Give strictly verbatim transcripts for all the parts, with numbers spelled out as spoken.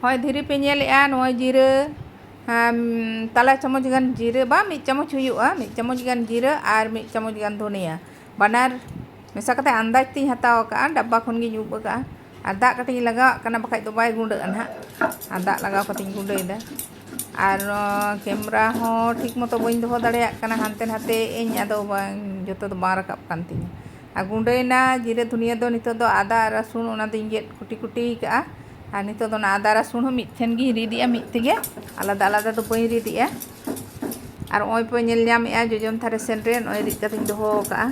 ᱱᱚᱜᱼᱚᱭ ᱫᱷᱤᱨᱤ ᱯᱮ ᱧᱮᱞᱮᱜᱼᱟ, ᱱᱚᱜᱼᱚᱭ ᱡᱤᱨᱟᱹ, ᱦᱮᱸ, ᱛᱟᱞᱟ ᱪᱟᱢᱚᱪ ᱜᱟᱱ ᱡᱤᱨᱟᱹ, ᱵᱟ, ᱢᱤᱫ ᱪᱟᱢᱚᱪ ᱦᱩᱭᱩᱜᱼᱟ, ᱢᱤᱫ ᱪᱟᱢᱚᱪ ᱜᱟᱱ ᱡᱤᱨᱟᱹ ᱟᱨ ᱢᱤᱫ ᱪᱟᱢᱚᱪ ᱜᱟᱱ ᱫᱷᱚᱱᱤᱭᱟᱹ, ᱵᱟᱱᱟᱨ ᱢᱮᱥᱟ ᱠᱟᱛᱮ ᱟᱱᱫᱟᱡᱽ ᱛᱤᱧ ᱦᱟᱛᱟᱣ ᱟᱠᱟᱫᱼᱟ, ᱰᱟᱵᱵᱟ ᱠᱷᱚᱱ ᱜᱤᱧ ᱩᱵ ᱟᱠᱟᱫᱼᱟ᱾ ᱟᱨ ᱫᱟᱜ ᱠᱟᱹᱴᱤᱡ ᱤᱧ ᱞᱟᱜᱟᱣᱟᱜ ᱠᱟᱱᱟ, ᱵᱟᱠᱷᱟᱡ ᱫᱚ ᱵᱟᱭ ᱜᱩᱸᱰᱟᱹᱜᱼᱟ ᱱᱟᱦᱟᱜ᱾ ᱟᱨ ᱫᱟᱜ ᱞᱟᱜᱟᱣ ᱠᱟᱛᱮᱧ ᱜᱩᱸᱰᱟᱹᱭᱮᱫᱟ᱾ ᱟᱨ ᱱᱚᱣᱟ ᱠᱮᱢᱨᱟ ᱦᱚᱸ ᱴᱷᱤᱠ ᱢᱚᱛᱚ ᱵᱟᱹᱧ ᱫᱚᱦᱚ ᱫᱟᱲᱮᱭᱟᱜ ᱠᱟᱱᱟ, ᱦᱟᱱᱛᱮ ᱱᱟᱛᱮ ᱟᱹᱧ, ᱟᱫᱚ ᱵᱟᱝ, ᱡᱚᱛᱚ ᱫᱚ ᱵᱟᱝ ᱨᱟᱠᱟᱵ ᱠᱟᱱ ᱛᱤᱧᱟᱹ᱾ ᱟᱨ ᱜᱩᱸᱰᱟᱹᱭᱮᱱᱟ ᱡᱤᱨᱟᱹ ᱫᱷᱩᱱᱤᱭᱟᱹ ᱫᱚ᱾ ᱱᱤᱛᱚᱜ ᱫᱚ ᱟᱫᱟ ᱟᱨ ᱨᱟᱹᱥᱩᱱ ᱚᱱᱟ ᱫᱚᱧ ᱜᱮᱫ ᱠᱩᱴᱤ ᱠᱩᱴᱤ ᱠᱟᱜᱼᱟ᱾ ᱟᱨ ᱱᱤᱛᱚᱜ ᱫᱚ ᱚᱱᱟ ᱟᱫᱟ ᱨᱟᱹᱥᱩᱱ ᱦᱚᱸ ᱢᱤᱫ ᱴᱷᱮᱱ ᱜᱤᱧ ᱨᱤᱫ ᱮᱜᱼᱟ, ᱢᱤᱫ ᱛᱮᱜᱮ, ᱟᱞᱟᱫᱟ ᱟᱞᱟᱫᱟ ᱫᱚ ᱵᱟᱹᱧ ᱨᱤᱫ ᱮᱜᱼᱟ᱾ ᱟᱨ ᱱᱚᱜᱼᱚᱭ ᱯᱮ ᱧᱮᱞ ᱧᱟᱢᱮᱜᱼᱟ, ᱡᱚᱡᱚᱢ ᱛᱷᱟᱨᱮ ᱥᱮᱱ ᱨᱮ ᱱᱚᱜᱼᱚᱭ ᱨᱤᱫ ᱠᱟᱛᱮᱧ ᱫᱚᱦᱚ ᱟᱠᱟᱜᱼᱟ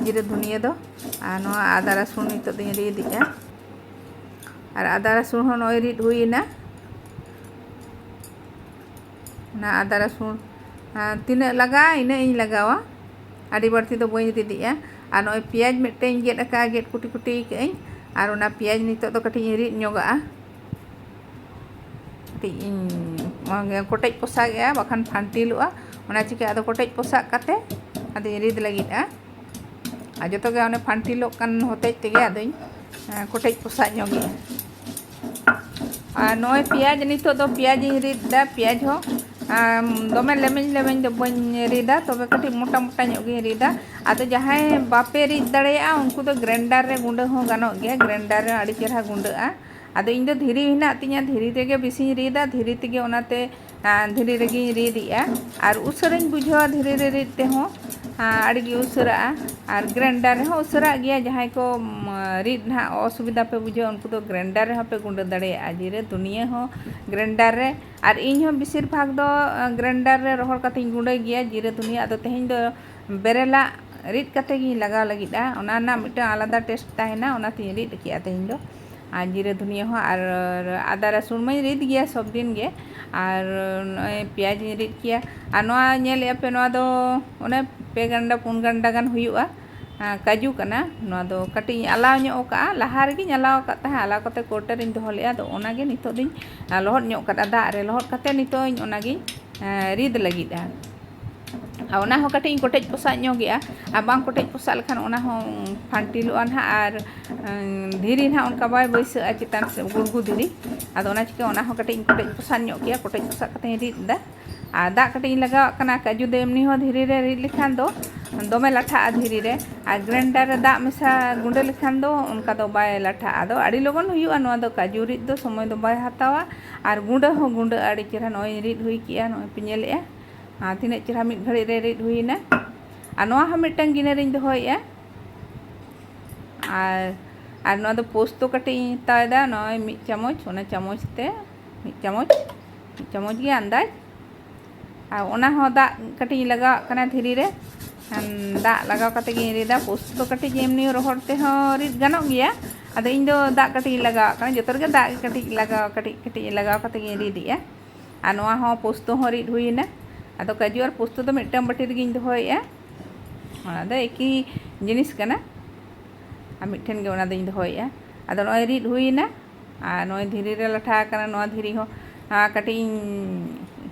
ᱡᱤᱨᱟᱹ ᱫᱷᱩᱱᱤᱭᱟᱹ ᱫᱚ᱾ ᱟᱨ ᱱᱚᱣᱟ ᱟᱫᱟ ᱨᱟᱹᱥᱩᱱ ᱱᱤᱛᱚᱜ ᱫᱚᱧ ᱨᱤᱫ ᱮᱜᱼᱟ᱾ ᱟᱨ ᱟᱫᱟ ᱨᱟᱹᱥᱩᱱ ᱦᱚᱸ ᱱᱚᱜᱼᱚᱭ ᱨᱤᱫ ᱦᱩᱭᱮᱱᱟ᱾ ᱚᱱᱟ ᱟᱫᱟ ᱨᱟᱹᱥᱩᱱ, ᱟᱨ ᱛᱤᱱᱟᱹᱜ ᱞᱟᱜᱟᱜᱼᱟ, ᱤᱱᱟᱹᱜ ᱤᱧ ᱞᱟᱜᱟᱣᱟ᱾ ᱟᱹᱰᱤ ᱵᱟᱹᱲᱛᱤ ᱫᱚ ᱵᱟᱹᱧ ᱨᱤᱫ ᱮᱜᱼᱟ᱾ ᱟᱨ ᱱᱚᱜᱼᱚᱭ ᱯᱮᱸᱭᱟᱡᱽ ᱢᱤᱫᱴᱮᱱ ᱤᱧ ᱜᱮᱫ ᱟᱠᱟᱫᱼᱟ, ᱜᱮᱫ ᱠᱩᱴᱤ ᱠᱩᱴᱤ ᱠᱟᱜ ᱟᱹᱧ᱾ ᱟᱨ ᱚᱱᱟ ᱯᱮᱸᱭᱟᱡᱽ ᱱᱤᱛᱚᱜ ᱫᱚ ᱠᱟᱹᱴᱤᱡ ᱤᱧ ᱨᱤᱫ ᱧᱚᱜᱟᱜᱼᱟ᱾ ᱠᱟᱹᱴᱤᱡ ᱤᱧ ᱠᱚᱴᱮᱡ ᱯᱚᱥᱟᱜᱮᱜᱼᱟ, ᱵᱟᱠᱷᱟᱱ ᱯᱷᱟᱱᱴᱤᱞᱚᱜᱼᱟ᱾ ᱚᱱᱟ ᱪᱤᱠᱟᱹ ᱟᱫᱚ ᱠᱚᱴᱮᱡ ᱯᱚᱥᱟᱜ ᱠᱟᱛᱮ ᱟᱫᱚᱧ ᱨᱤᱫ ᱞᱟᱹᱜᱤᱫᱼᱟ᱾ ᱟᱨ ᱡᱚᱛᱚ ᱜᱮ ᱚᱱᱮ ᱯᱷᱟᱱᱴᱤᱞᱚᱜ ᱠᱟᱱ ᱦᱚᱛᱮᱡ ᱛᱮᱜᱮ ᱟᱫᱚᱧ, ᱮᱸ, ᱠᱚᱴᱮᱡ ᱯᱚᱥᱟᱜ ᱧᱚᱜᱮᱜᱼᱟ᱾ ᱟᱨ ᱱᱚᱜᱼᱚᱭ ᱯᱮᱸᱭᱟᱡᱽ, ᱱᱤᱛᱚᱜ ᱫᱚ ᱯᱮᱸᱭᱟᱡᱽ ᱤᱧ ᱨᱤᱫ ᱮᱫᱟ᱾ ᱯᱮᱸᱭᱟᱡᱽ ᱦᱚᱸ, ᱟᱢ, ᱫᱚᱢᱮ ᱞᱮᱢᱮᱧ ᱞᱮᱢᱮᱧ ᱫᱚ ᱵᱟᱹᱧ ᱨᱤᱫᱟ, ᱛᱚᱵᱮ ᱠᱟᱹᱴᱤᱡ ᱢᱚᱴᱟ ᱢᱚᱴᱟ ᱧᱚᱜ ᱜᱤᱧ ᱨᱤᱫᱟ᱾ ᱟᱫᱚ ᱡᱟᱦᱟᱸᱭ ᱵᱟᱯᱮ ᱨᱤᱫ ᱫᱟᱲᱮᱭᱟᱜᱼᱟ, ᱩᱱᱠᱩ ᱫᱚ ᱜᱨᱮᱱᱰᱟᱨ ᱨᱮ ᱜᱩᱸᱰᱟᱹ ᱦᱚᱸ ᱜᱟᱱᱚᱜ ᱜᱮᱭᱟ, ᱜᱨᱮᱱᱰᱟᱨ ᱨᱮ ᱟᱹᱰᱤ ᱪᱮᱦᱨᱟ ᱜᱩᱸᱰᱟᱹᱜᱼᱟ᱾ ᱟᱫᱚ ᱤᱧ ᱫᱚ ᱫᱷᱤᱨᱤ ᱦᱮᱱᱟᱜ ᱛᱤᱧᱟ, ᱫᱷᱤᱨᱤ ᱨᱮᱜᱮ ᱵᱮᱥᱤᱧ ᱨᱤᱫᱟ, ᱫᱷᱤᱨᱤ ᱛᱮᱜᱮ ᱚᱱᱟᱛᱮ, ᱟᱨ ᱫᱷᱤᱨᱤ ᱨᱮᱜᱮᱧ ᱨᱤᱫᱮᱜᱼᱟ᱾ ᱟᱨ ᱩᱥᱟᱹᱨᱟᱧ ᱵᱩᱡᱷᱟᱹᱣᱟ ᱫᱷᱤᱨᱤ ᱨᱮ ᱨᱤᱫ ᱛᱮᱦᱚᱸ, ᱟᱨ ᱟᱹᱰᱤ ᱜᱮ ᱩᱥᱟᱹᱨᱟᱜᱼᱟ᱾ ᱟᱨ ᱜᱨᱮᱱᱰᱟᱨ ᱨᱮᱦᱚᱸ ᱩᱥᱟᱹᱨᱟᱜ ᱜᱮᱭᱟ᱾ ᱡᱟᱦᱟᱸᱭ ᱠᱚ, ᱩᱢ, ᱨᱤᱫ ᱱᱟᱦᱟᱜ ᱚᱥᱩᱵᱤᱫᱷᱟ ᱯᱮ ᱵᱩᱡᱷᱟᱹᱣᱟ, ᱩᱱᱠᱩ ᱫᱚ ᱜᱨᱮᱱᱰᱟᱨ ᱨᱮᱦᱚᱸ ᱯᱮ ᱜᱩᱸᱰᱟᱹ ᱫᱟᱲᱮᱭᱟᱜᱼᱟ, ᱡᱤᱨᱟᱹ ᱫᱷᱩᱱᱤᱭᱟᱹ ᱦᱚᱸ ᱜᱨᱮᱱᱰᱟᱨ ᱨᱮ᱾ ᱟᱨ ᱤᱧ ᱦᱚᱸ ᱵᱮᱥᱤᱨ ᱵᱷᱟᱜᱽ ᱫᱚ, ᱟᱸ, ᱜᱨᱮᱱᱰᱟᱨ ᱨᱮ ᱨᱚᱦᱚᱲ ᱠᱟᱛᱮᱧ ᱜᱩᱸᱰᱟᱹᱭ ᱜᱮᱭᱟ ᱡᱤᱨᱟᱹ ᱫᱷᱩᱱᱤᱭᱟᱹ᱾ ᱟᱫᱚ ᱛᱮᱦᱮᱧ ᱫᱚ ᱵᱮᱨᱮᱞᱟᱜ ᱨᱤᱫ ᱠᱟᱛᱮ ᱜᱤᱧ ᱞᱟᱜᱟᱣ ᱞᱟᱹᱜᱤᱫᱼᱟ, ᱚᱱᱟ ᱨᱮᱱᱟᱜ ᱢᱤᱫᱴᱟᱝ ᱟᱞᱟᱫᱟ ᱴᱮᱥᱴ ᱛᱟᱦᱮᱱᱟ, ᱚᱱᱟᱛᱤᱧ ᱨᱤᱫ ᱠᱮᱜᱼᱟ ᱛᱮᱦᱮᱧ ᱫᱚ᱾ ᱟᱨ ᱡᱤᱨᱟᱹ ᱫᱷᱩᱱᱤᱭᱟᱹ ᱦᱚᱸ ᱟᱨ ᱟᱫᱟ ᱨᱟᱹᱥᱩᱱ ᱢᱟᱧ ᱨᱤᱫ ᱜᱮᱭᱟ ᱥᱚᱵ ᱫᱤᱱ ᱜᱮ᱾ ᱟᱨ ᱱᱚᱜᱼᱚᱭ ᱯᱮᱸᱭᱟᱡᱽ ᱤᱧ ᱨᱤᱫ ᱠᱮᱜᱼᱟ᱾ ᱟᱨ ᱱᱚᱣᱟ ᱧᱮᱞᱮᱜᱼᱟ ᱯᱮ, ᱱᱚᱣᱟ ᱫᱚ ᱚᱱᱮ ᱯᱮ ᱜᱟᱱᱰᱟ ᱯᱩᱱ ᱜᱟᱱᱰᱟ ᱜᱟᱱ ᱦᱩᱭᱩᱜᱼᱟ, ᱟᱸ, ᱠᱟᱡᱩ ᱠᱟᱱᱟ᱾ ᱱᱚᱣᱟ ᱫᱚ ᱠᱟᱹᱴᱤᱡ ᱤᱧ ᱟᱞᱟᱣ ᱧᱚᱜ ᱟᱠᱟᱜᱼᱟ, ᱞᱟᱦᱟ ᱨᱮᱜᱮᱧ ᱟᱞᱟᱣ ᱟᱠᱟᱫ ᱛᱟᱦᱮᱸᱫ, ᱟᱞᱟᱣ ᱠᱟᱛᱮ ᱠᱳᱴᱮ ᱨᱤᱧ ᱫᱚᱦᱚ ᱞᱮᱜᱼᱟ᱾ ᱟᱫᱚ ᱚᱱᱟᱜᱮ ᱱᱤᱛᱚᱜ ᱫᱚᱧ, ᱟᱸ, ᱞᱚᱦᱚᱫ ᱧᱚᱜ ᱠᱟᱫᱟ ᱫᱟᱜ ᱨᱮ, ᱞᱚᱦᱚᱫ ᱠᱟᱛᱮ ᱱᱤᱛᱚᱜ ᱤᱧ ᱚᱱᱟᱜᱤᱧ, ᱟᱸ, ᱨᱤᱫ ᱞᱟᱹᱜᱤᱫᱼᱟ᱾ ᱟᱨ ᱚᱱᱟ ᱦᱚᱸ ᱠᱟᱹᱴᱤᱡ ᱤᱧ ᱠᱚᱴᱮᱡ ᱯᱚᱥᱟᱜ ᱧᱚᱜᱮᱜᱼᱟ᱾ ᱟᱨ ᱵᱟᱝ ᱠᱚᱴᱮᱡ ᱯᱚᱥᱟᱜ ᱞᱮᱠᱷᱟᱱ ᱚᱱᱟ ᱦᱚᱸ ᱯᱷᱟᱱᱴᱤᱞᱚᱜᱼᱟ ᱱᱟᱦᱟᱜ, ᱟᱨ ᱫᱷᱤᱨᱤ ᱱᱟᱦᱟᱜ ᱚᱱᱠᱟ ᱵᱟᱭ ᱵᱟᱹᱭᱥᱟᱹᱜᱼᱟ ᱪᱮᱛᱟᱱ ᱥᱮᱫ ᱜᱩᱲᱜᱩ ᱫᱷᱤᱨᱤ᱾ ᱟᱫᱚ ᱚᱱᱟ ᱪᱤᱠᱟᱹ ᱚᱱᱟ ᱦᱚᱸ ᱠᱟᱹᱴᱤᱡ ᱤᱧ ᱠᱚᱴᱮᱡ ᱯᱚᱥᱟᱜ ᱧᱚᱜ ᱠᱮᱜᱼᱟ, ᱠᱚᱴᱮᱡ ᱯᱚᱥᱟᱜ ᱠᱟᱛᱮ ᱤᱧ ᱨᱤᱫ ᱮᱫᱟ᱾ ᱟᱨ ᱫᱟᱜ ᱠᱟᱹᱴᱤᱡ ᱤᱧ ᱞᱟᱜᱟᱣᱟᱜ ᱠᱟᱱᱟ᱾ ᱠᱟᱡᱩ ᱫᱚ ᱮᱢᱱᱤ ᱦᱚᱸ ᱫᱷᱤᱨᱤ ᱨᱮ ᱨᱤᱫ ᱞᱮᱠᱷᱟᱱ ᱫᱚ ᱫᱚᱢᱮ ᱞᱟᱴᱷᱟᱜᱼᱟ ᱫᱷᱤᱨᱤ ᱨᱮ, ᱟᱨ ᱜᱨᱮᱱᱰᱟᱨ ᱨᱮ ᱫᱟᱜ ᱢᱮᱥᱟ ᱜᱩᱸᱰᱟᱹ ᱞᱮᱠᱷᱟᱱ ᱫᱚ ᱚᱱᱠᱟ ᱫᱚ ᱵᱟᱭ ᱞᱟᱴᱷᱟᱜᱼᱟ᱾ ᱟᱫᱚ ᱟᱹᱰᱤ ᱞᱚᱜᱚᱱ ᱦᱩᱭᱩᱜᱼᱟ ᱱᱚᱣᱟ ᱫᱚ, ᱠᱟᱡᱩ ᱨᱤᱫ ᱫᱚ ᱥᱚᱢᱚᱭ ᱫᱚ ᱵᱟᱭ ᱦᱟᱛᱟᱣᱟ᱾ ᱟᱨ ᱜᱩᱸᱰᱟᱹ ᱦᱚᱸ ᱜᱩᱸᱰᱟᱹᱜᱼᱟ ᱟᱹᱰᱤ ᱪᱮᱦᱨᱟ᱾ ᱱᱚᱜᱼᱚᱭ ᱤᱧ ᱨᱤᱫ ᱦᱩᱭ ᱠᱮᱜᱼᱟ, ᱱᱚᱜᱼᱚᱭ ᱯᱮ ᱧᱮᱞᱮᱜᱼᱟ᱾ ᱟᱨ ᱛᱤᱱᱟᱹᱜ ᱪᱮᱦᱨᱟ ᱢᱤᱫ ᱜᱷᱟᱹᱲᱤᱡ ᱨᱮ ᱨᱤᱫ ᱦᱩᱭᱮᱱᱟ᱾ ᱟᱨ ᱱᱚᱣᱟ ᱦᱚᱸ ᱢᱤᱫᱴᱟᱝ ᱜᱤᱱᱟᱹ ᱨᱤᱧ ᱫᱚᱦᱚᱭᱮᱜᱼᱟ᱾ ᱟᱨ ᱟᱨ ᱱᱚᱣᱟ ᱫᱚ ᱯᱳᱥᱛᱚ ᱠᱟᱹᱴᱤᱡ ᱤᱧ ᱦᱟᱛᱟᱣ ᱮᱫᱟ, ᱱᱚᱜᱼᱚᱭ ᱢᱤᱫ ᱪᱟᱢᱚᱪ, ᱚᱱᱟ ᱪᱟᱢᱚᱪ ᱛᱮ ᱢᱤᱫ ᱪᱟᱢᱚᱪ, ᱢᱤᱫ ᱪᱟᱢᱚᱪ ᱜᱮ ᱟᱱᱫᱟᱡᱽ᱾ ᱟᱨ ᱚᱱᱟ ᱦᱚᱸ ᱫᱟᱜ ᱠᱟᱹᱴᱤᱡ ᱤᱧ ᱞᱟᱜᱟᱣᱟᱜ ᱠᱟᱱᱟ ᱫᱷᱤᱨᱤ ᱨᱮ᱾ ᱠᱷᱟᱱ ᱫᱟᱜ ᱞᱟᱜᱟᱣ ᱠᱟᱛᱮ ᱜᱤᱧ ᱨᱤᱫᱟ᱾ ᱯᱳᱥᱛᱚ ᱫᱚ ᱠᱟᱹᱴᱤᱡ ᱮᱢᱱᱤ ᱨᱚᱦᱚᱲ ᱛᱮᱦᱚᱸ ᱨᱤᱫ ᱜᱟᱱᱚᱜ ᱜᱮᱭᱟ᱾ ᱟᱫᱚ ᱤᱧ ᱫᱚ ᱫᱟᱜ ᱠᱟᱹᱴᱤᱡ ᱤᱧ ᱞᱟᱜᱟᱣᱟᱜ ᱠᱟᱱᱟ, ᱡᱚᱛᱚ ᱨᱮᱜᱮ ᱫᱟᱜ ᱜᱮ ᱠᱟᱹᱴᱤᱡ ᱞᱟᱜᱟᱣ, ᱠᱟᱹᱴᱤᱡ ᱠᱟᱹᱴᱤᱡ ᱞᱟᱜᱟᱣ ᱠᱟᱛᱮ ᱜᱤᱧ ᱨᱤᱫᱮᱜᱼᱟ᱾ ᱟᱨ ᱱᱚᱣᱟ ᱦᱚᱸ ᱯᱳᱥᱛᱚ ᱦᱚᱸ ᱨᱤᱫ ᱦᱩᱭᱮᱱᱟ᱾ ᱟᱫᱚ ᱠᱟᱡᱩ ᱟᱨ ᱯᱳᱥᱛᱚ ᱫᱚ ᱢᱤᱫᱴᱟᱝ ᱵᱟᱹᱴᱤ ᱨᱮᱜᱮᱧ ᱫᱚᱦᱚᱭᱮᱜᱼᱟ, ᱚᱱᱟ ᱫᱚ ᱮᱠᱤ ᱡᱤᱱᱤᱥ ᱠᱟᱱᱟ᱾ ᱟᱨ ᱢᱤᱫᱴᱷᱮᱱ ᱜᱮ ᱚᱱᱟ ᱫᱚᱧ ᱫᱚᱦᱚᱭᱮᱜᱼᱟ᱾ ᱟᱫᱚ ᱱᱚᱜᱼᱚᱭ ᱨᱤᱫ ᱦᱩᱭᱮᱱᱟ᱾ ᱟᱨ ᱱᱚᱜᱼᱚᱭ ᱫᱷᱤᱨᱤ ᱨᱮ ᱞᱟᱴᱷᱟ ᱟᱠᱟᱱᱟ, ᱱᱚᱣᱟ ᱫᱷᱤᱨᱤ ᱦᱚᱸ ᱟᱨ ᱠᱟᱹᱴᱤᱡ ᱤᱧ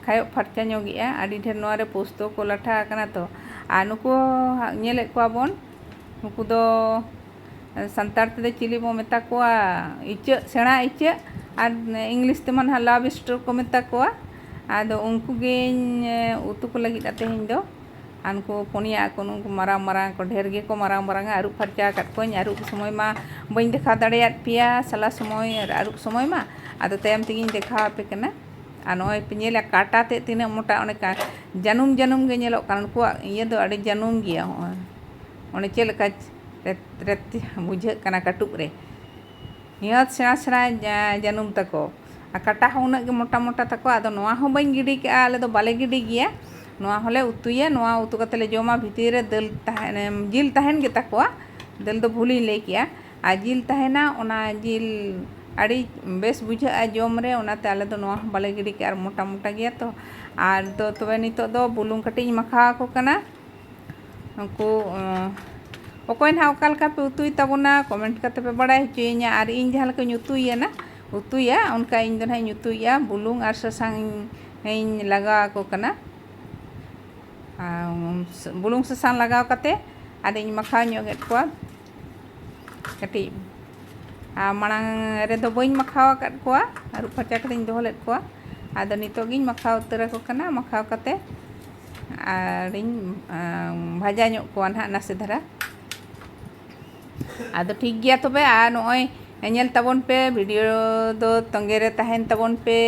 ᱠᱷᱟᱭᱚᱜ ᱯᱷᱟᱨᱪᱟ ᱧᱚᱜᱮᱜᱼᱟ᱾ ᱟᱹᱰᱤ ᱰᱷᱮᱨ ᱱᱚᱣᱟ ᱨᱮ ᱯᱳᱥᱛᱚ ᱠᱚ ᱞᱟᱴᱷᱟ ᱟᱠᱟᱱᱟ ᱛᱚ᱾ ᱟᱨ ᱱᱩᱠᱩ ᱦᱟᱸᱜ ᱧᱮᱞᱮᱫ ᱠᱚᱣᱟ ᱵᱚᱱ, ᱱᱩᱠᱩ ᱫᱚ ᱥᱟᱱᱛᱟᱲ ᱛᱮᱫᱚ ᱪᱤᱞᱤ ᱵᱚ ᱢᱮᱛᱟ ᱠᱚᱣᱟ, ᱤᱪᱟᱹᱜ, ᱥᱮᱬᱟ ᱤᱪᱟᱹᱜ, ᱟᱨ ᱤᱝᱞᱤᱥ ᱛᱮᱢᱟ ᱱᱟᱦᱟᱜ ᱞᱟᱵᱽ ᱥᱴᱳᱨ ᱠᱚ ᱢᱮᱛᱟ ᱠᱚᱣᱟ᱾ ᱟᱫᱚ ᱩᱱᱠᱩ ᱜᱤᱧ ᱩᱛᱩ ᱠᱚ ᱞᱟᱹᱜᱤᱫ ᱟ ᱛᱮᱦᱮᱧ ᱫᱚ᱾ ᱟᱨ ᱱᱩᱠᱩ ᱯᱩᱱᱭᱟ ᱟᱠᱚ, ᱱᱩᱠᱩ ᱢᱟᱨᱟᱝ ᱢᱟᱨᱟᱝ ᱠᱚ, ᱰᱷᱮᱨ ᱜᱮᱠᱚ ᱢᱟᱨᱟᱝ ᱢᱟᱨᱟᱝᱟ᱾ ᱟᱹᱨᱩᱵ ᱯᱷᱟᱨᱪᱟ ᱟᱠᱟᱫ ᱠᱚᱣᱟᱧ᱾ ᱟᱹᱨᱩᱵ ᱥᱚᱢᱚᱭ ᱢᱟ ᱵᱟᱹᱧ ᱫᱮᱠᱷᱟᱣ ᱫᱟᱲᱮᱭᱟᱫ ᱯᱮᱭᱟ, ᱥᱟᱞᱟ ᱥᱚᱢᱚᱭ ᱟᱨ ᱟᱹᱨᱩᱵ ᱥᱚᱢᱚᱭ ᱢᱟ᱾ ᱟᱫᱚ ᱛᱟᱭᱚᱢ ᱛᱮᱜᱤᱧ ᱫᱮᱠᱷᱟᱣ ᱟᱯᱮ ᱠᱟᱱᱟ᱾ ᱟᱨ ᱱᱚᱜᱼᱚᱭ ᱯᱮ ᱧᱮᱞᱟ ᱠᱟᱴᱟ ᱛᱮᱫ ᱛᱤᱱᱟᱹᱜ ᱢᱚᱴᱟ, ᱚᱱᱮ ᱠᱟ-, ᱡᱟᱹᱱᱩᱢ ᱡᱟᱹᱱᱩᱢ ᱜᱮ ᱧᱮᱞᱚᱜ ᱠᱟᱱᱟ᱾ ᱱᱩᱠᱩᱣᱟᱜ ᱤᱭᱟᱹ ᱫᱚ ᱟᱹᱰᱤ ᱡᱟᱹᱱᱩᱢ ᱜᱮᱭᱟ᱾ ᱦᱚᱸᱜᱼᱚᱭ ᱚᱱᱮ ᱪᱮᱫ ᱞᱮᱠᱟ ᱨᱮᱛ-, ᱨᱮᱛ-, ᱵᱩᱡᱷᱟᱹᱜ ᱠᱟᱱᱟ ᱠᱟᱹᱴᱩᱵ ᱨᱮ᱾ ᱱᱤᱦᱟᱹᱛ ᱥᱮᱬᱟ ᱥᱮᱬᱟ ᱡᱟ-, ᱡᱟᱹᱱᱩᱢ ᱛᱟᱠᱚ᱾ ᱟᱨ ᱠᱟᱴᱟ ᱦᱚᱸ ᱩᱱᱟᱹᱜ ᱜᱮ ᱢᱚᱴᱟ ᱢᱚᱴᱟ ᱛᱟᱠᱚ᱾ ᱟᱫᱚ ᱱᱚᱣᱟ ᱦᱚᱸ ᱵᱟᱹᱧ ᱜᱤᱰᱤ ᱠᱟᱜᱼᱟ, ᱟᱞᱮ ᱫᱚ ᱵᱟᱞᱮ ᱜᱤᱰᱤ ᱜᱮᱭᱟ᱾ ᱱᱚᱣᱟ ᱦᱚᱸᱞᱮ ᱩᱛᱩᱭᱟ, ᱱᱚᱣᱟ ᱩᱛᱩ ᱠᱟᱛᱮ ᱞᱮ ᱡᱚᱢᱟ᱾ ᱵᱷᱤᱛᱤᱨ ᱨᱮ ᱫᱟᱹᱞ ᱛᱟᱦᱮᱱ, ᱡᱤᱞ ᱛᱟᱦᱮᱱ ᱜᱮᱛᱟ ᱠᱚᱣᱟ, ᱫᱟᱹᱞ ᱫᱚ ᱵᱷᱩᱞᱤᱧ ᱞᱟᱹᱭ ᱠᱮᱜᱼᱟ᱾ ᱟᱨ ᱡᱤᱞ ᱛᱟᱦᱮᱱᱟ, ᱚᱱᱟ ᱡᱤᱞ ᱟᱹᱰᱤ ᱵᱮᱥ ᱵᱩᱡᱷᱟᱹᱜᱼᱟ ᱡᱚᱢ ᱨᱮ, ᱚᱱᱟᱛᱮ ᱟᱞᱮ ᱫᱚ ᱱᱚᱣᱟ ᱦᱚᱸ ᱵᱟᱞᱮ ᱜᱤᱰᱤ ᱠᱟᱜᱼᱟ᱾ ᱟᱨ ᱢᱚᱴᱟ ᱢᱚᱴᱟ ᱜᱮᱭᱟ ᱛᱚ᱾ ᱟᱨ ᱫᱚ ᱛᱚᱵᱮ ᱱᱤᱛᱚᱜ ᱫᱚ ᱵᱩᱞᱩᱝ ᱠᱟᱹᱴᱤᱡ ᱤᱧ ᱢᱟᱠᱷᱟᱣ ᱟᱠᱚ ᱠᱟᱱᱟ᱾ ᱩᱱᱠᱩ, ᱚᱸ, ᱚᱠᱚᱭ ᱱᱟᱦᱟᱜ ᱚᱠᱟ ᱞᱮᱠᱟ ᱯᱮ ᱩᱛᱩᱭ ᱛᱟᱵᱚᱱᱟ, comment ᱠᱟᱛᱮ ᱯᱮ ᱵᱟᱲᱟᱭ ᱦᱚᱪᱚᱭᱤᱧᱟ᱾ ᱟᱨ ᱤᱧ ᱡᱟᱦᱟᱸ ᱞᱮᱠᱟᱧ ᱩᱛᱩᱭᱟ ᱱᱟ, ᱩᱛᱩᱭᱟ, ᱚᱱᱠᱟ ᱤᱧ ᱫᱚ ᱱᱟᱦᱟᱜ ᱤᱧ ᱩᱛᱩᱭᱮᱜᱼᱟ᱾ ᱵᱩᱞᱩᱝ ᱟᱨ ᱥᱟᱥᱟᱝ ᱤᱧ, ᱤᱧ ᱞᱟᱜᱟᱣ ᱟᱠᱚ ᱠᱟᱱᱟ᱾ ᱟᱨ ᱵᱩᱞᱩᱝ ᱥᱟᱥᱟᱝ ᱞᱟᱜᱟᱣ ᱠᱟᱛᱮ ᱟᱫᱚᱧ ᱢᱟᱠᱷᱟᱣ ᱧᱚᱜ ᱮᱫ ᱠᱚᱣᱟ ᱠᱟᱹᱴᱤᱡ᱾ ᱟᱨ ᱢᱟᱲᱟᱝ ᱨᱮᱫᱚ ᱵᱟᱹᱧ ᱢᱟᱠᱷᱟᱣ ᱟᱠᱟᱫ ᱠᱚᱣᱟ, ᱟᱹᱨᱩᱵ ᱯᱷᱟᱨᱪᱟ ᱠᱟᱛᱮᱧ ᱫᱚᱦᱚ ᱞᱮᱫ ᱠᱚᱣᱟ᱾ ᱟᱫᱚ ᱱᱤᱛᱚᱜ ᱜᱤᱧ ᱢᱟᱠᱷᱟᱣ ᱩᱛᱟᱹᱨ ᱟᱠᱚ ᱠᱟᱱᱟ᱾ ᱢᱟᱠᱷᱟᱣ ᱠᱟᱛᱮ ᱟᱨᱤᱧ, ᱟᱸ, ᱵᱷᱟᱡᱟ ᱧᱚᱜ ᱠᱚᱣᱟ ᱱᱟᱦᱟᱜ ᱱᱟᱥᱮ ᱫᱷᱟᱨᱟ᱾ ᱟᱫᱚ ᱴᱷᱤᱠ ᱜᱮᱭᱟ ᱛᱚᱵᱮ, ᱟᱨ ᱱᱚᱜᱼᱚᱭ ᱧᱮᱞ ᱛᱟᱵᱚᱱ ᱯᱮ, ᱵᱷᱤᱰᱤᱭᱳ ᱫᱚ ᱛᱚᱸᱜᱮ ᱨᱮ ᱛᱟᱦᱮᱱ ᱛᱟᱵᱚᱱ ᱯᱮ᱾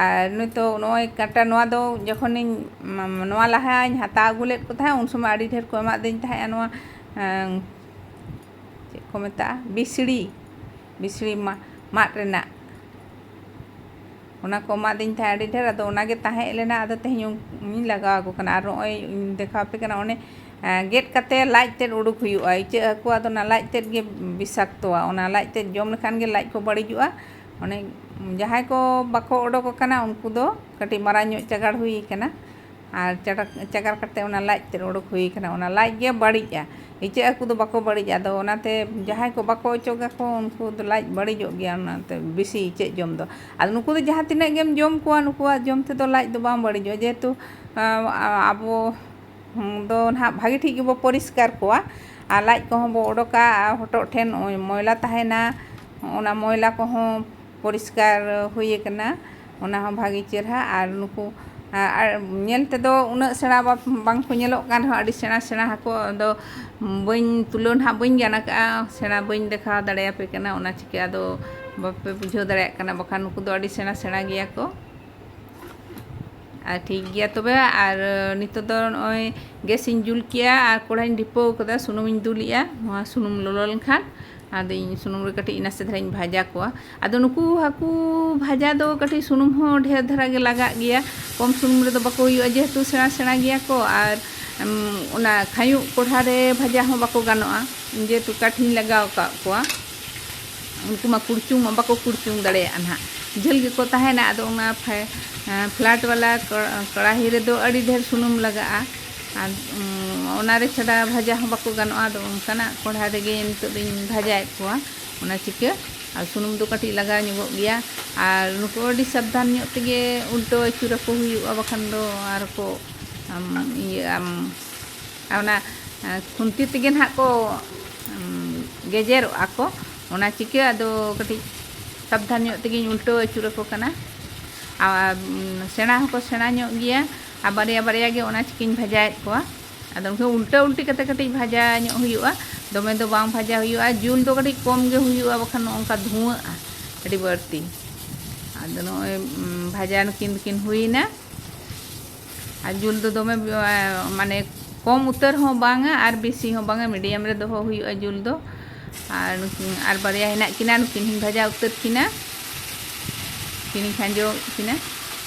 ᱟᱨ ᱱᱤᱛᱚᱜ ᱱᱚᱜᱼᱚᱭ ᱠᱟᱴᱟ ᱱᱚᱣᱟ ᱫᱚ ᱡᱚᱠᱷᱚᱱᱤᱧ, ᱢ-, ᱱᱚᱣᱟ ᱞᱟᱦᱟᱧ ᱦᱟᱛᱟᱣ ᱟᱹᱜᱩ ᱞᱮᱫ ᱠᱚ ᱛᱟᱦᱮᱸᱫ, ᱩᱱ ᱥᱚᱢᱚᱭ ᱟᱹᱰᱤ ᱰᱷᱮᱨ ᱠᱚ ᱮᱢᱟᱫᱤᱧ ᱛᱟᱦᱮᱸᱫ ᱱᱚᱣᱟ, ᱮᱸ, ᱪᱮᱫ ᱠᱚ ᱢᱮᱛᱟᱜᱼᱟ, ᱵᱤᱥᱲᱤ, ᱵᱤᱥᱲᱤ ᱢᱟ-, ᱢᱟᱫ ᱨᱮᱱᱟᱜ᱾ ᱚᱱᱟ ᱠᱚ ᱮᱢᱟᱫᱤᱧ ᱛᱟᱦᱮᱸᱫ ᱟᱹᱰᱤ ᱰᱷᱮᱨ, ᱟᱫᱚ ᱚᱱᱟᱜᱮ ᱛᱟᱦᱮᱸ ᱞᱮᱱᱟ᱾ ᱟᱫᱚ ᱛᱮᱦᱮᱧ ᱩᱱ-, ᱤᱧ ᱞᱟᱜᱟᱣ ᱟᱠᱚ ᱠᱟᱱᱟ᱾ ᱟᱨ ᱱᱚᱜᱼᱚᱭ ᱤᱧ ᱫᱮᱠᱷᱟᱣ ᱟᱯᱮ ᱠᱟᱱᱟ, ᱚᱱᱮ, ᱮᱸ, ᱜᱮᱫ ᱠᱟᱛᱮ ᱞᱟᱡ ᱛᱮᱫ ᱩᱰᱩᱠ ᱦᱩᱭᱩᱜᱼᱟ᱾ ᱤᱪᱟᱹᱜ ᱦᱟᱹᱠᱩᱣᱟᱜ ᱫᱚ ᱚᱱᱟ ᱞᱟᱡ ᱛᱮᱫ ᱜᱮ ᱵᱤᱥᱟᱠᱛᱚᱣᱟ᱾ ᱚᱱᱟ ᱞᱟᱡ ᱛᱮᱫ ᱡᱚᱢ ᱞᱮᱠᱷᱟᱱ ᱜᱮ ᱞᱟᱡ ᱠᱚ ᱵᱟᱹᱲᱤᱡᱚᱜᱼᱟ᱾ ᱚᱱᱮ ᱡᱟᱦᱟᱸᱭ ᱠᱚ ᱵᱟᱠᱚ ᱚᱰᱚᱠ ᱟᱠᱟᱱᱟ, ᱩᱱᱠᱩ ᱫᱚ ᱠᱟᱹᱴᱤᱡ ᱢᱟᱨᱟᱝ ᱧᱚᱜ ᱪᱟᱜᱟᱲ ᱦᱩᱭ ᱟᱠᱟᱱᱟ᱾ ᱟᱨ ᱪᱟᱰᱟᱠ-, ᱪᱟᱜᱟᱨ ᱠᱟᱛᱮ ᱚᱱᱟ ᱞᱟᱡ ᱛᱮᱫ ᱚᱰᱚᱠ ᱦᱩᱭ ᱟᱠᱟᱱᱟ, ᱚᱱᱟ ᱞᱟᱡ ᱜᱮ ᱵᱟᱹᱲᱤᱡᱼᱟ᱾ ᱤᱪᱟᱹᱜ ᱦᱟᱹᱠᱩ ᱫᱚ ᱵᱟᱠᱚ ᱵᱟᱹᱲᱤᱡᱼᱟ᱾ ᱟᱫᱚ ᱚᱱᱟᱛᱮ ᱡᱟᱦᱟᱸᱭ ᱠᱚ ᱵᱟᱠᱚ ᱚᱪᱚᱜᱟᱠᱚ, ᱩᱱᱠᱩ ᱫᱚ ᱞᱟᱡ ᱵᱟᱹᱲᱤᱡᱚᱜ ᱜᱮᱭᱟ ᱚᱱᱟᱛᱮ ᱵᱮᱥᱤ ᱤᱪᱟᱹᱜ ᱡᱚᱢ ᱫᱚ᱾ ᱟᱫᱚ ᱱᱩᱠᱩ ᱫᱚ ᱡᱟᱦᱟᱸ ᱛᱤᱱᱟᱹᱜ ᱜᱮᱢ ᱡᱚᱢ ᱠᱚᱣᱟ, ᱱᱩᱠᱩᱣᱟᱜ ᱡᱚᱢ ᱛᱮᱫᱚ ᱞᱟᱡ ᱫᱚ ᱵᱟᱝ ᱵᱟᱹᱲᱤᱡᱚᱜᱼᱟ, ᱡᱮᱦᱮᱛᱩ, ᱟᱸ, ᱟ-, ᱟᱵᱚ ᱦᱩᱸ, ᱫᱚ ᱱᱟᱦᱟᱜ ᱵᱷᱟᱜᱮ ᱴᱷᱤᱠ ᱜᱮᱵᱚ ᱯᱚᱨᱤᱥᱠᱟᱨ ᱠᱚᱣᱟ᱾ ᱟᱨ ᱞᱟᱡ ᱠᱚᱦᱚᱸ ᱵᱚ ᱚᱰᱚᱠᱟ, ᱟᱨ ᱦᱚᱴᱚᱜ ᱴᱷᱮᱱ ᱱᱚᱜᱼᱚᱭ ᱢᱚᱭᱞᱟ ᱛᱟᱦᱮᱱᱟ, ᱚᱱᱟ ᱢᱚᱭᱞᱟ ᱠᱚᱦᱚᱸ ᱯᱚᱨᱤᱥᱠᱟᱨ ᱦᱩᱭ ᱟᱠᱟᱱᱟ, ᱚᱱᱟ ᱦᱚᱸ ᱵᱷᱟᱜᱮ ᱪᱮᱨᱦᱟ᱾ ᱟᱨ ᱱᱩᱠᱩ, ᱟᱨ ᱧᱮᱞ ᱛᱮᱫᱚ ᱩᱱᱟᱹᱜ ᱥᱮᱬᱟ ᱵᱟ-, ᱵᱟᱝ ᱠᱚ ᱧᱮᱞᱚᱜ ᱠᱟᱱ ᱨᱮᱦᱚᱸ, ᱟᱹᱰᱤ ᱥᱮᱬᱟ ᱥᱮᱬᱟ ᱦᱟᱹᱠᱩ ᱫᱚ ᱵᱟᱹᱧ ᱛᱩᱞᱟᱹᱣ ᱱᱟᱦᱟᱜ ᱵᱟᱹᱧ ᱜᱟᱱ ᱟᱠᱟᱫᱼᱟ, ᱥᱮᱬᱟ ᱵᱟᱹᱧ ᱫᱮᱠᱷᱟᱣ ᱫᱟᱲᱮᱭᱟᱯᱮ ᱠᱟᱱᱟ, ᱚᱱᱟ ᱪᱤᱠᱟᱹ ᱟᱫᱚ ᱵᱟᱯᱮ ᱵᱩᱡᱷᱟᱹᱣ ᱫᱟᱲᱮᱭᱟᱜ ᱠᱟᱱᱟ, ᱵᱟᱠᱷᱟᱱ ᱱᱩᱠᱩ ᱫᱚ ᱟᱹᱰᱤ ᱥᱮᱬᱟ ᱥᱮᱬᱟ ᱜᱮᱭᱟ ᱠᱚ᱾ ᱟᱨ ᱴᱷᱤᱠ ᱜᱮᱭᱟ ᱛᱚᱵᱮ, ᱟᱨ ᱱᱤᱛᱚᱜ ᱫᱚ ᱱᱚᱜᱼᱚᱭ ᱜᱮᱥ ᱤᱧ ᱡᱩᱞ ᱠᱮᱜᱼᱟ ᱟᱨ ᱠᱚᱲᱦᱟᱧ ᱰᱷᱤᱯᱟᱹᱣ ᱠᱟᱫᱟ, ᱥᱩᱱᱩᱢᱤᱧ ᱫᱩᱞᱮᱜᱼᱟ᱾ ᱱᱚᱣᱟ ᱥᱩᱱᱩᱢ ᱞᱚᱞᱚ ᱞᱮᱱᱠᱷᱟᱱ ᱟᱫᱚ ᱤᱧ ᱥᱩᱱᱩᱢ ᱨᱮ ᱠᱟᱹᱴᱤᱡ ᱱᱟᱥᱮ ᱫᱷᱟᱨᱟᱧ ᱵᱷᱟᱡᱟ ᱠᱚᱣᱟ᱾ ᱟᱫᱚ ᱱᱩᱠᱩ ᱦᱟᱹᱠᱩ ᱵᱷᱟᱡᱟ ᱫᱚ ᱠᱟᱹᱴᱤᱡ ᱥᱩᱱᱩᱢ ᱦᱚᱸ ᱰᱷᱮᱨ ᱫᱷᱟᱨᱟ ᱜᱮ ᱞᱟᱜᱟᱜ ᱜᱮᱭᱟ, ᱠᱚᱢ ᱥᱩᱱᱩᱢ ᱨᱮᱫᱚ ᱵᱟᱠᱚ ᱦᱩᱭᱩᱜᱼᱟ, ᱡᱮᱦᱮᱛᱩ ᱥᱮᱬᱟ ᱥᱮᱬᱟ ᱜᱮᱭᱟ ᱠᱚ᱾ ᱟᱨ, ᱩᱢ, ᱚᱱᱟ ᱠᱷᱟᱧᱩᱜ ᱠᱚᱲᱦᱟ ᱨᱮ ᱵᱷᱟᱡᱟ ᱦᱚᱸ ᱵᱟᱠᱚ ᱜᱟᱱᱚᱜᱼᱟ, ᱡᱮᱦᱮᱛᱩ ᱠᱟᱴᱷᱤᱧ ᱞᱟᱜᱟᱣ ᱟᱠᱟᱫ ᱠᱚᱣᱟ᱾ ᱩᱱᱠᱩ ᱢᱟ ᱠᱩᱲᱪᱩᱝ ᱢᱟ ᱵᱟᱠᱚ ᱠᱩᱲᱪᱩᱝ ᱫᱟᱲᱮᱭᱟᱜᱼᱟ ᱱᱟᱦᱟᱜ, ᱡᱷᱟᱹᱞ ᱜᱮᱠᱚ ᱛᱟᱦᱮᱱᱟ᱾ ᱟᱫᱚ ᱚᱱᱟ ᱯᱷᱮ-, ᱮᱸ, ᱯᱷᱞᱟᱴ ᱵᱟᱞᱟ ᱠᱚ-, ᱠᱚᱲᱟᱦᱤ ᱨᱮᱫᱚ ᱟᱹᱰᱤ ᱰᱷᱮᱨ ᱥᱩᱱᱩᱢ ᱞᱟᱜᱟᱜᱼᱟ᱾ ᱟᱨ, ᱩᱸ, ᱚᱱᱟᱨᱮ ᱪᱷᱟᱰᱟ ᱵᱷᱟᱡᱟ ᱦᱚᱸ ᱵᱟᱠᱚ ᱜᱟᱱᱚᱜᱼᱟ᱾ ᱟᱫᱚ ᱚᱱᱠᱟᱱᱟᱜ ᱠᱚᱲᱦᱟ ᱨᱮᱜᱮ ᱱᱤᱛᱚᱜ ᱫᱚᱧ ᱵᱷᱟᱡᱟᱭᱮᱫ ᱠᱚᱣᱟ, ᱚᱱᱟ ᱪᱤᱠᱟᱹ᱾ ᱟᱨ ᱥᱩᱱᱩᱢ ᱫᱚ ᱠᱟᱹᱴᱤᱡ ᱞᱟᱜᱟᱣ ᱧᱚᱜᱚᱜ ᱜᱮᱭᱟ᱾ ᱟᱨ ᱱᱩᱠᱩ ᱟᱹᱰᱤ ᱥᱟᱵᱫᱷᱟᱱ ᱧᱚᱜ ᱛᱮᱜᱮ ᱩᱞᱴᱟᱹᱣ ᱟᱹᱪᱩᱨ ᱟᱠᱚ ᱦᱩᱭᱩᱜᱼᱟ, ᱵᱟᱠᱷᱟᱱ ᱫᱚ ᱟᱨ ᱠᱚ ᱟᱢ, ᱤᱭᱟᱹ, ᱟᱢ, ᱚᱱᱟ, ᱟ, ᱠᱷᱩᱱᱴᱤ ᱛᱮᱜᱮ ᱱᱟᱦᱟᱜ ᱠᱚ, ᱟᱢ, ᱜᱮᱡᱮᱨᱚᱜᱼᱟ ᱠᱚ᱾ ᱚᱱᱟ ᱪᱤᱠᱟᱹ ᱟᱫᱚ ᱠᱟᱹᱴᱤᱡ ᱥᱟᱵᱫᱷᱟᱱ ᱧᱚᱜ ᱛᱮᱜᱮᱧ ᱩᱞᱴᱟᱹᱣ ᱟᱹᱪᱩᱨ ᱟᱠᱚ ᱠᱟᱱᱟ᱾ ᱟᱨ, ᱩᱢ, ᱥᱮᱬᱟ ᱦᱚᱸᱠᱚ ᱥᱮᱬᱟ ᱧᱚᱜ ᱜᱮᱭᱟ, ᱟᱨ ᱵᱟᱨᱭᱟ ᱵᱟᱨᱭᱟ ᱜᱮ ᱚᱱᱟ ᱪᱤᱠᱟᱹᱧ ᱵᱷᱟᱡᱟᱭᱮᱫ ᱠᱚᱣᱟ᱾ ᱟᱫᱚ ᱩᱱᱠᱩ ᱩᱞᱴᱟᱹ ᱩᱞᱴᱤ ᱠᱟᱛᱮ ᱠᱟᱹᱴᱤᱡ ᱵᱷᱟᱡᱟ ᱧᱚᱜ ᱦᱩᱭᱩᱜᱼᱟ, ᱫᱚᱢᱮ ᱫᱚ ᱵᱟᱝ ᱵᱷᱟᱡᱟ ᱦᱩᱭᱩᱜᱼᱟ, ᱡᱩᱞ ᱫᱚ ᱠᱟᱹᱴᱤᱡ ᱠᱚᱢ ᱜᱮ ᱦᱩᱭᱩᱜᱼᱟ, ᱵᱟᱠᱷᱟᱱ ᱱᱚᱜᱼᱚ ᱱᱚᱝᱠᱟ ᱫᱷᱩᱶᱟᱹᱜᱼᱟ ᱟᱹᱰᱤ ᱵᱟᱹᱲᱛᱤ᱾ ᱟᱫᱚ ᱱᱚᱜᱼᱚᱭ, ᱩᱢ, ᱵᱷᱟᱡᱟ ᱱᱩᱠᱤᱱ ᱫᱚᱠᱤᱱ ᱦᱩᱭᱮᱱᱟ᱾ ᱟᱨ ᱡᱩᱞ ᱫᱚ ᱫᱚᱢᱮ, ᱢᱟᱱᱮ, ᱠᱚᱢ ᱩᱛᱟᱹᱨ ᱦᱚᱸ ᱵᱟᱝᱟ ᱟᱨ ᱵᱮᱥᱤ ᱦᱚᱸ ᱵᱟᱝᱟ, ᱢᱤᱰᱤᱭᱟᱢ ᱨᱮ ᱫᱚᱦᱚ ᱦᱩᱭᱩᱜᱼᱟ ᱡᱩᱞ ᱫᱚ᱾ ᱟᱨ ᱱᱩᱠᱤᱱ ᱟᱨ ᱵᱟᱨᱭᱟ ᱦᱮᱱᱟᱜ ᱠᱤᱱᱟ, ᱱᱩᱠᱤᱱ ᱦᱚᱸᱧ ᱵᱷᱟᱡᱟ ᱩᱛᱟᱹᱨ ᱠᱤᱱᱟ᱾ ᱱᱩᱠᱤᱱᱤᱧ ᱠᱷᱟᱸᱡᱚ ᱠᱤᱱᱟ᱾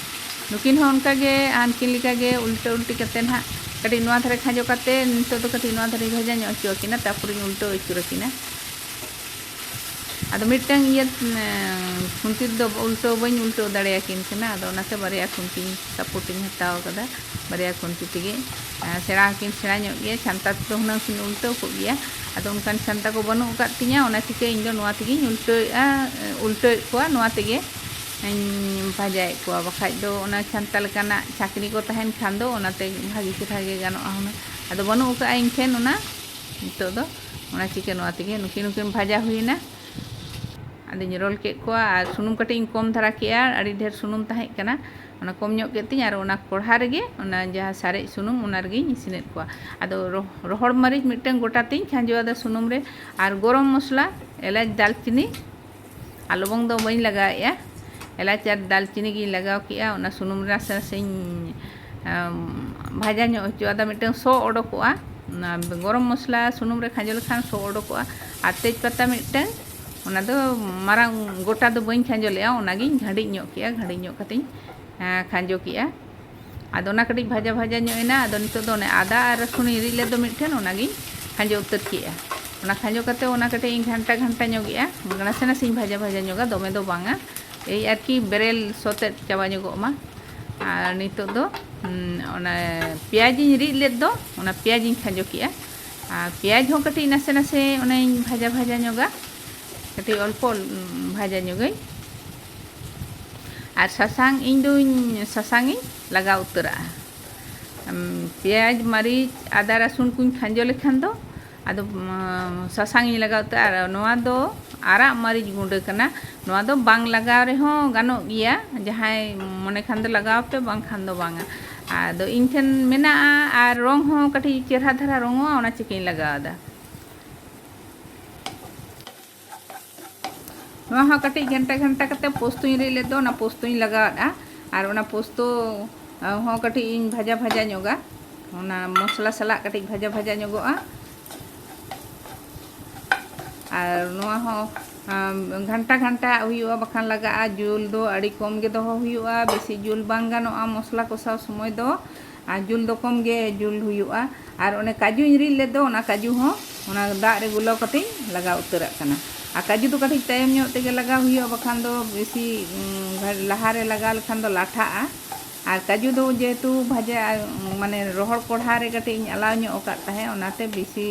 ᱱᱩᱠᱤᱱ ᱦᱚᱸ ᱚᱱᱠᱟ ᱜᱮ, ᱦᱟᱱᱠᱤᱱ ᱞᱮᱠᱟ ᱜᱮ ᱩᱞᱴᱟᱹ ᱩᱞᱴᱤ ᱠᱟᱛᱮ ᱱᱟᱦᱟᱜ ᱠᱟᱹᱴᱤᱡ ᱱᱚᱣᱟ ᱫᱷᱟᱨᱮ ᱠᱷᱟᱸᱡᱚ ᱠᱟᱛᱮ, ᱱᱤᱛᱚᱜ ᱫᱚ ᱠᱟᱹᱴᱤᱡ ᱱᱚᱣᱟ ᱫᱷᱟᱨᱮᱧ ᱵᱷᱟᱡᱟ ᱧᱚᱜ ᱦᱚᱪᱚ ᱟᱹᱠᱤᱱᱟ, ᱛᱟᱨᱯᱚᱨᱮᱧ ᱩᱞᱴᱟᱹᱣ ᱟᱹᱪᱩᱨ ᱟᱹᱠᱤᱱᱟ᱾ ᱟᱫᱚ ᱢᱤᱫᱴᱟᱝ ᱤᱭᱟᱹ, ᱮᱸ, ᱠᱷᱩᱱᱴᱤ ᱨᱮᱫᱚ ᱩᱞᱴᱟᱹᱣ ᱵᱟᱹᱧ ᱩᱞᱴᱟᱹᱣ ᱫᱟᱲᱮᱭᱟᱠᱤᱱ ᱠᱟᱱᱟ᱾ ᱟᱫᱚ ᱚᱱᱟᱛᱮ ᱵᱟᱨᱭᱟ ᱠᱷᱩᱱᱴᱤ support ᱤᱧ ᱦᱟᱛᱟᱣ ᱠᱟᱫᱟ, ᱵᱟᱨᱭᱟ ᱠᱷᱩᱱᱴᱤ ᱛᱮᱜᱮ᱾ ᱮᱸ, ᱥᱮᱬᱟ ᱦᱚᱸᱠᱤᱱ ᱥᱮᱬᱟ ᱧᱚᱜ ᱜᱮᱭᱟ, ᱪᱷᱟᱱᱛᱟ ᱛᱮᱫᱚ ᱦᱩᱱᱟᱹᱝ ᱠᱤᱱ ᱩᱞᱴᱟᱹᱣ ᱠᱚᱜ ᱜᱮᱭᱟ᱾ ᱟᱫᱚ ᱚᱱᱠᱟᱱ ᱪᱷᱟᱱᱛᱟ ᱠᱚ ᱵᱟᱹᱱᱩᱜ ᱟᱠᱟᱫ ᱛᱤᱧᱟᱹ, ᱚᱱᱟ ᱪᱤᱠᱟᱹ ᱤᱧ ᱫᱚ ᱱᱚᱣᱟ ᱛᱮᱜᱮᱧ ᱩᱞᱴᱟᱹᱣᱮᱫᱼᱟ, ᱩᱞᱴᱟᱹᱣᱮᱫ ᱠᱚᱣᱟ, ᱱᱚᱣᱟ ᱛᱮᱜᱮ ᱤᱧ ᱵᱷᱟᱡᱟᱭᱮᱫ ᱠᱚᱣᱟ᱾ ᱵᱟᱠᱷᱟᱡ ᱫᱚ ᱚᱱᱟ ᱪᱷᱟᱱᱛᱟ ᱞᱮᱠᱟᱱᱟᱜ ᱪᱷᱟᱸᱠᱱᱤ ᱠᱚ ᱛᱟᱦᱮᱱ ᱠᱷᱟᱱ ᱫᱚ ᱚᱱᱟᱛᱮ ᱵᱷᱟᱜᱮ ᱪᱮᱦᱨᱟ ᱜᱮ ᱜᱟᱱᱚᱜᱼᱟ ᱦᱩᱱᱟᱹᱝ᱾ ᱟᱫᱚ ᱵᱟᱹᱱᱩᱜ ᱟᱠᱟᱫᱼᱟ ᱤᱧ ᱴᱷᱮᱱ ᱚᱱᱟ, ᱱᱤᱛᱚᱜ ᱫᱚ ᱚᱱᱟ ᱪᱤᱠᱟᱹ ᱱᱚᱣᱟ ᱛᱮᱜᱮ ᱱᱩᱠᱤᱱ ᱱᱩᱠᱤᱱ ᱵᱷᱟᱡᱟ ᱦᱩᱭᱮᱱᱟ᱾ ᱟᱫᱚᱧ roll ᱠᱮᱫ ᱠᱚᱣᱟ ᱟᱨ ᱥᱩᱱᱩᱢ ᱠᱟᱹᱴᱤᱡ ᱤᱧ ᱠᱚᱢ ᱫᱷᱟᱨᱟ ᱠᱮᱫᱼᱟ, ᱟᱹᱰᱤ ᱰᱷᱮᱨ ᱥᱩᱱᱩᱢ ᱛᱟᱦᱮᱸ ᱠᱟᱱᱟ, ᱚᱱᱟ ᱠᱚᱢ ᱧᱚᱜ ᱠᱮᱫ ᱛᱤᱧ ᱟᱨ ᱚᱱᱟ ᱠᱚᱲᱦᱟ ᱨᱮᱜᱮ ᱚᱱᱟ ᱡᱟᱦᱟᱸ ᱥᱟᱨᱮᱡ ᱥᱩᱱᱩᱢ ᱚᱱᱟ ᱨᱮᱜᱮᱧ ᱤᱥᱤᱱᱮᱫ ᱠᱚᱣᱟ᱾ ᱟᱫᱚ ᱨᱚ-, ᱨᱚᱦᱚᱲ ᱢᱟᱹᱨᱤᱪ ᱢᱤᱫᱴᱟᱝ ᱜᱚᱴᱟ ᱛᱤᱧ ᱠᱷᱟᱸᱡᱚ ᱟᱫᱟ ᱥᱩᱱᱩᱢ ᱨᱮ, ᱟᱨ ᱜᱚᱨᱚᱢ ᱢᱚᱥᱞᱟ, ᱮᱞᱟᱪ, ᱫᱟᱞᱪᱤᱱᱤ ᱟᱨ ᱞᱚᱵᱚᱝ ᱫᱚ ᱵᱟᱹᱧ ᱞᱟᱜᱟᱣᱮᱫᱼᱟ, ᱮᱞᱟᱪ ᱟᱨ ᱫᱟᱞᱪᱤᱱᱤ ᱜᱤᱧ ᱞᱟᱜᱟᱣ ᱠᱮᱫᱼᱟ᱾ ᱚᱱᱟ ᱥᱩᱱᱩᱢ ᱨᱮ ᱱᱟᱥᱮ ᱱᱟᱥᱮᱧ, ᱟᱢ, ᱵᱷᱟᱡᱟ ᱧᱚᱜ ᱦᱚᱪᱚ ᱟᱫᱟ, ᱢᱤᱫᱴᱟᱝ ᱥᱚ ᱚᱰᱚᱠᱚᱜᱼᱟ᱾ ᱚᱱᱟ ᱜᱚᱨᱚᱢ ᱢᱚᱥᱞᱟ ᱥᱩᱱᱩᱢ ᱨᱮ ᱠᱷᱟᱸᱡᱚ ᱞᱮᱠᱷᱟᱱ ᱥᱚ ᱚᱰᱚᱠᱚᱜᱼᱟ᱾ ᱟᱨ ᱛᱮᱡᱽ ᱯᱟᱛᱟ ᱢᱤᱫᱴᱟᱝ, ᱚᱱᱟ ᱫᱚ ᱢᱟᱨᱟᱝ ᱜᱚᱴᱟ ᱫᱚ ᱵᱟᱹᱧ ᱠᱷᱟᱸᱡᱚ ᱞᱮᱫᱼᱟ, ᱚᱱᱟᱜᱤᱧ ᱜᱷᱟᱹᱰᱤᱡ ᱧᱚᱜ ᱠᱮᱫᱼᱟ, ᱜᱷᱟᱹᱰᱤᱡ ᱧᱚᱜ ᱠᱟᱛᱮᱧ, ᱮᱸ, ᱠᱷᱟᱸᱡᱚ ᱠᱮᱫᱼᱟ᱾ ᱟᱫᱚ ᱚᱱᱟ ᱠᱟᱹᱴᱤᱡ ᱵᱷᱟᱡᱟ ᱵᱷᱟᱡᱟ ᱧᱚᱜ ᱮᱱᱟ᱾ ᱟᱫᱚ ᱱᱤᱛᱚᱜ ᱫᱚ ᱚᱱᱮ ᱟᱫᱟ ᱟᱨ ᱨᱟᱹᱥᱩᱱᱤᱧ ᱨᱤᱫ ᱞᱮᱫ ᱫᱚ ᱢᱤᱫᱴᱷᱮᱱ, ᱚᱱᱟᱜᱤᱧ ᱠᱷᱟᱸᱡᱚ ᱩᱛᱟᱹᱨ ᱠᱮᱫᱼᱟ᱾ ᱚᱱᱟ ᱠᱷᱟᱸᱡᱚ ᱠᱟᱛᱮ ᱚᱱᱟ ᱠᱟᱹᱴᱤᱡ ᱤᱧ ᱜᱷᱟᱱᱴᱟ ᱜᱷᱟᱱᱴᱟ ᱧᱚᱜᱮᱜᱼᱟ, ᱱᱟᱥᱮ ᱱᱟᱥᱮᱧ ᱵᱷᱟᱡᱟ ᱵᱷᱟᱡᱟ ᱧᱚᱜᱟ, ᱫᱚᱢᱮ ᱫᱚ ᱵᱟᱝᱟ, ᱮᱭ ᱟᱨᱠᱤ ᱵᱮᱨᱮᱞ ᱥᱚ ᱛᱮᱫ ᱪᱟᱵᱟ ᱧᱚᱜᱚᱜ ᱢᱟ᱾ ᱟᱨ ᱱᱤᱛᱚᱜ ᱫᱚ, ᱩᱸ, ᱚᱱᱟ ᱯᱮᱸᱭᱟᱡᱽ ᱤᱧ ᱨᱤᱫ ᱞᱮᱫ ᱫᱚ, ᱚᱱᱟ ᱯᱮᱸᱭᱟᱡᱽ ᱤᱧ ᱠᱷᱟᱸᱡᱚ ᱠᱮᱫᱼᱟ᱾ ᱟᱨ ᱯᱮᱸᱭᱟᱡᱽ ᱦᱚᱸ ᱠᱟᱹᱴᱤᱡ ᱱᱟᱥᱮ ᱱᱟᱥᱮ ᱚᱱᱟᱧ ᱵᱷᱟᱡᱟ ᱵᱷᱟᱡᱟ ᱧᱚᱜᱟ, ᱠᱟᱹᱴᱤᱡ ᱚᱞᱯᱚ, ᱩᱸ, ᱵᱷᱟᱡᱟ ᱧᱚᱜᱟᱹᱧ᱾ ᱟᱨ ᱥᱟᱥᱟᱝ, ᱤᱧ ᱫᱚᱧ ᱥᱟᱥᱟᱝ ᱤᱧ ᱞᱟᱜᱟᱣ ᱩᱛᱟᱹᱨᱟᱜᱼᱟ᱾ ᱯᱮᱸᱭᱟᱡᱽ, ᱢᱟᱹᱨᱤᱪ, ᱟᱫᱟ, ᱨᱟᱹᱥᱩᱱ ᱠᱚᱧ ᱠᱷᱟᱸᱡᱚ ᱞᱮᱠᱷᱟᱱ ᱫᱚ ᱟᱫᱚ ᱥᱟᱥᱟᱝ ᱤᱧ ᱞᱟᱜᱟᱣ ᱩᱛᱟᱹᱨᱟ᱾ ᱟᱨ ᱱᱚᱣᱟ ᱫᱚ ᱟᱨᱟᱜ ᱢᱟᱹᱨᱤᱪ ᱜᱩᱸᱰᱟᱹ ᱠᱟᱱᱟ᱾ ᱱᱚᱣᱟ ᱫᱚ ᱵᱟᱝ ᱞᱟᱜᱟᱣ ᱨᱮᱦᱚᱸ ᱜᱟᱱᱚᱜ ᱜᱮᱭᱟ, ᱡᱟᱦᱟᱸᱭ ᱢᱚᱱᱮ ᱠᱷᱟᱱ ᱫᱚ ᱞᱟᱜᱟᱣ ᱯᱮ, ᱵᱟᱝᱠᱷᱟᱱ ᱫᱚ ᱵᱟᱝᱟ᱾ ᱟᱫᱚ ᱤᱧ ᱴᱷᱮᱱ ᱢᱮᱱᱟᱜᱼᱟ ᱟᱨ ᱨᱚᱝ ᱦᱚᱸ ᱠᱟᱹᱴᱤᱡ ᱪᱮᱦᱨᱟ ᱫᱷᱟᱨᱟ ᱨᱚᱝᱚᱜᱼᱟ, ᱚᱱᱟ ᱪᱤᱠᱟᱹᱧ ᱞᱟᱜᱟᱣ ᱮᱫᱟ᱾ ᱱᱚᱣᱟ ᱦᱚᱸ ᱠᱟᱹᱴᱤᱡ ᱜᱷᱟᱱᱴᱟ ᱜᱷᱟᱱᱴᱟ ᱠᱟᱛᱮ ᱯᱳᱥᱛᱩᱧ ᱨᱤᱫ ᱞᱮᱫ ᱫᱚ, ᱚᱱᱟ ᱯᱳᱥᱛᱩᱧ ᱞᱟᱜᱟᱣᱟᱫᱼᱟ᱾ ᱟᱨ ᱚᱱᱟ ᱯᱳᱥᱛᱩ ᱦᱚᱸ ᱠᱟᱹᱴᱤᱡ ᱤᱧ ᱵᱷᱟᱡᱟ ᱵᱷᱟᱡᱟ ᱧᱚᱜᱟ, ᱚᱱᱟ ᱢᱚᱥᱞᱟ ᱥᱟᱞᱟᱜ ᱠᱟᱹᱴᱤᱡ ᱵᱷᱟᱡᱟ ᱵᱷᱟᱡᱟ ᱧᱚᱜᱚᱜᱼᱟ᱾ ᱟᱨ ᱱᱚᱣᱟ ᱦᱚᱸ ᱜᱷᱟᱱᱴᱟ ᱜᱷᱟᱱᱴᱟ ᱦᱩᱭᱩᱜᱼᱟ, ᱵᱟᱠᱷᱟᱱ ᱞᱟᱜᱟᱜᱼᱟ ᱡᱩᱞ ᱫᱚ ᱟᱹᱰᱤ ᱠᱚᱢ ᱜᱮ ᱫᱚᱦᱚ ᱦᱩᱭᱩᱜᱼᱟ, ᱵᱮᱥᱤ ᱡᱩᱞ ᱵᱟᱝ ᱜᱟᱱᱚᱜᱼᱟ ᱢᱚᱥᱞᱟ ᱠᱚᱥᱟᱣ ᱥᱚᱢᱚᱭ ᱫᱚ᱾ ᱟᱨ ᱡᱩᱞ ᱫᱚ ᱠᱚᱢ ᱜᱮ ᱡᱩᱞ ᱦᱩᱭᱩᱜᱼᱟ᱾ ᱟᱨ ᱚᱱᱮ ᱠᱟᱡᱩᱧ ᱨᱤᱫ ᱞᱮᱫ ᱫᱚ, ᱚᱱᱟ ᱠᱟᱡᱩ ᱦᱚᱸ ᱚᱱᱟ ᱫᱟᱜ ᱨᱮ ᱜᱩᱞᱟᱹᱣ ᱠᱟᱛᱮᱧ ᱞᱟᱜᱟᱣ ᱩᱛᱟᱹᱨᱟᱜ ᱠᱟᱱᱟ᱾ ᱟᱨ ᱠᱟᱡᱩ ᱫᱚ ᱠᱟᱹᱴᱤᱡ ᱛᱟᱭᱚᱢ ᱧᱚᱜ ᱛᱮᱜᱮ ᱞᱟᱜᱟᱣ ᱦᱩᱭᱩᱜᱼᱟ, ᱵᱟᱠᱷᱟᱱ ᱫᱚ ᱵᱮᱥᱤ ᱞᱟᱦᱟᱨᱮ ᱞᱟᱜᱟᱣ ᱞᱮᱠᱷᱟᱱ ᱫᱚ ᱞᱟᱴᱷᱟᱜᱼᱟ᱾ ᱟᱨ ᱠᱟᱡᱩ ᱫᱚ ᱡᱮᱦᱮᱛᱩ ᱵᱷᱟᱡᱟ ᱢᱟᱱᱮ ᱨᱚᱦᱚᱲ ᱠᱚᱲᱦᱟ ᱨᱮ ᱠᱟᱹᱴᱤᱡ ᱤᱧ ᱟᱞᱟᱣ ᱧᱚᱜ ᱟᱠᱟᱫ ᱛᱟᱦᱮᱸᱫ, ᱚᱱᱟᱛᱮ ᱵᱮᱥᱤ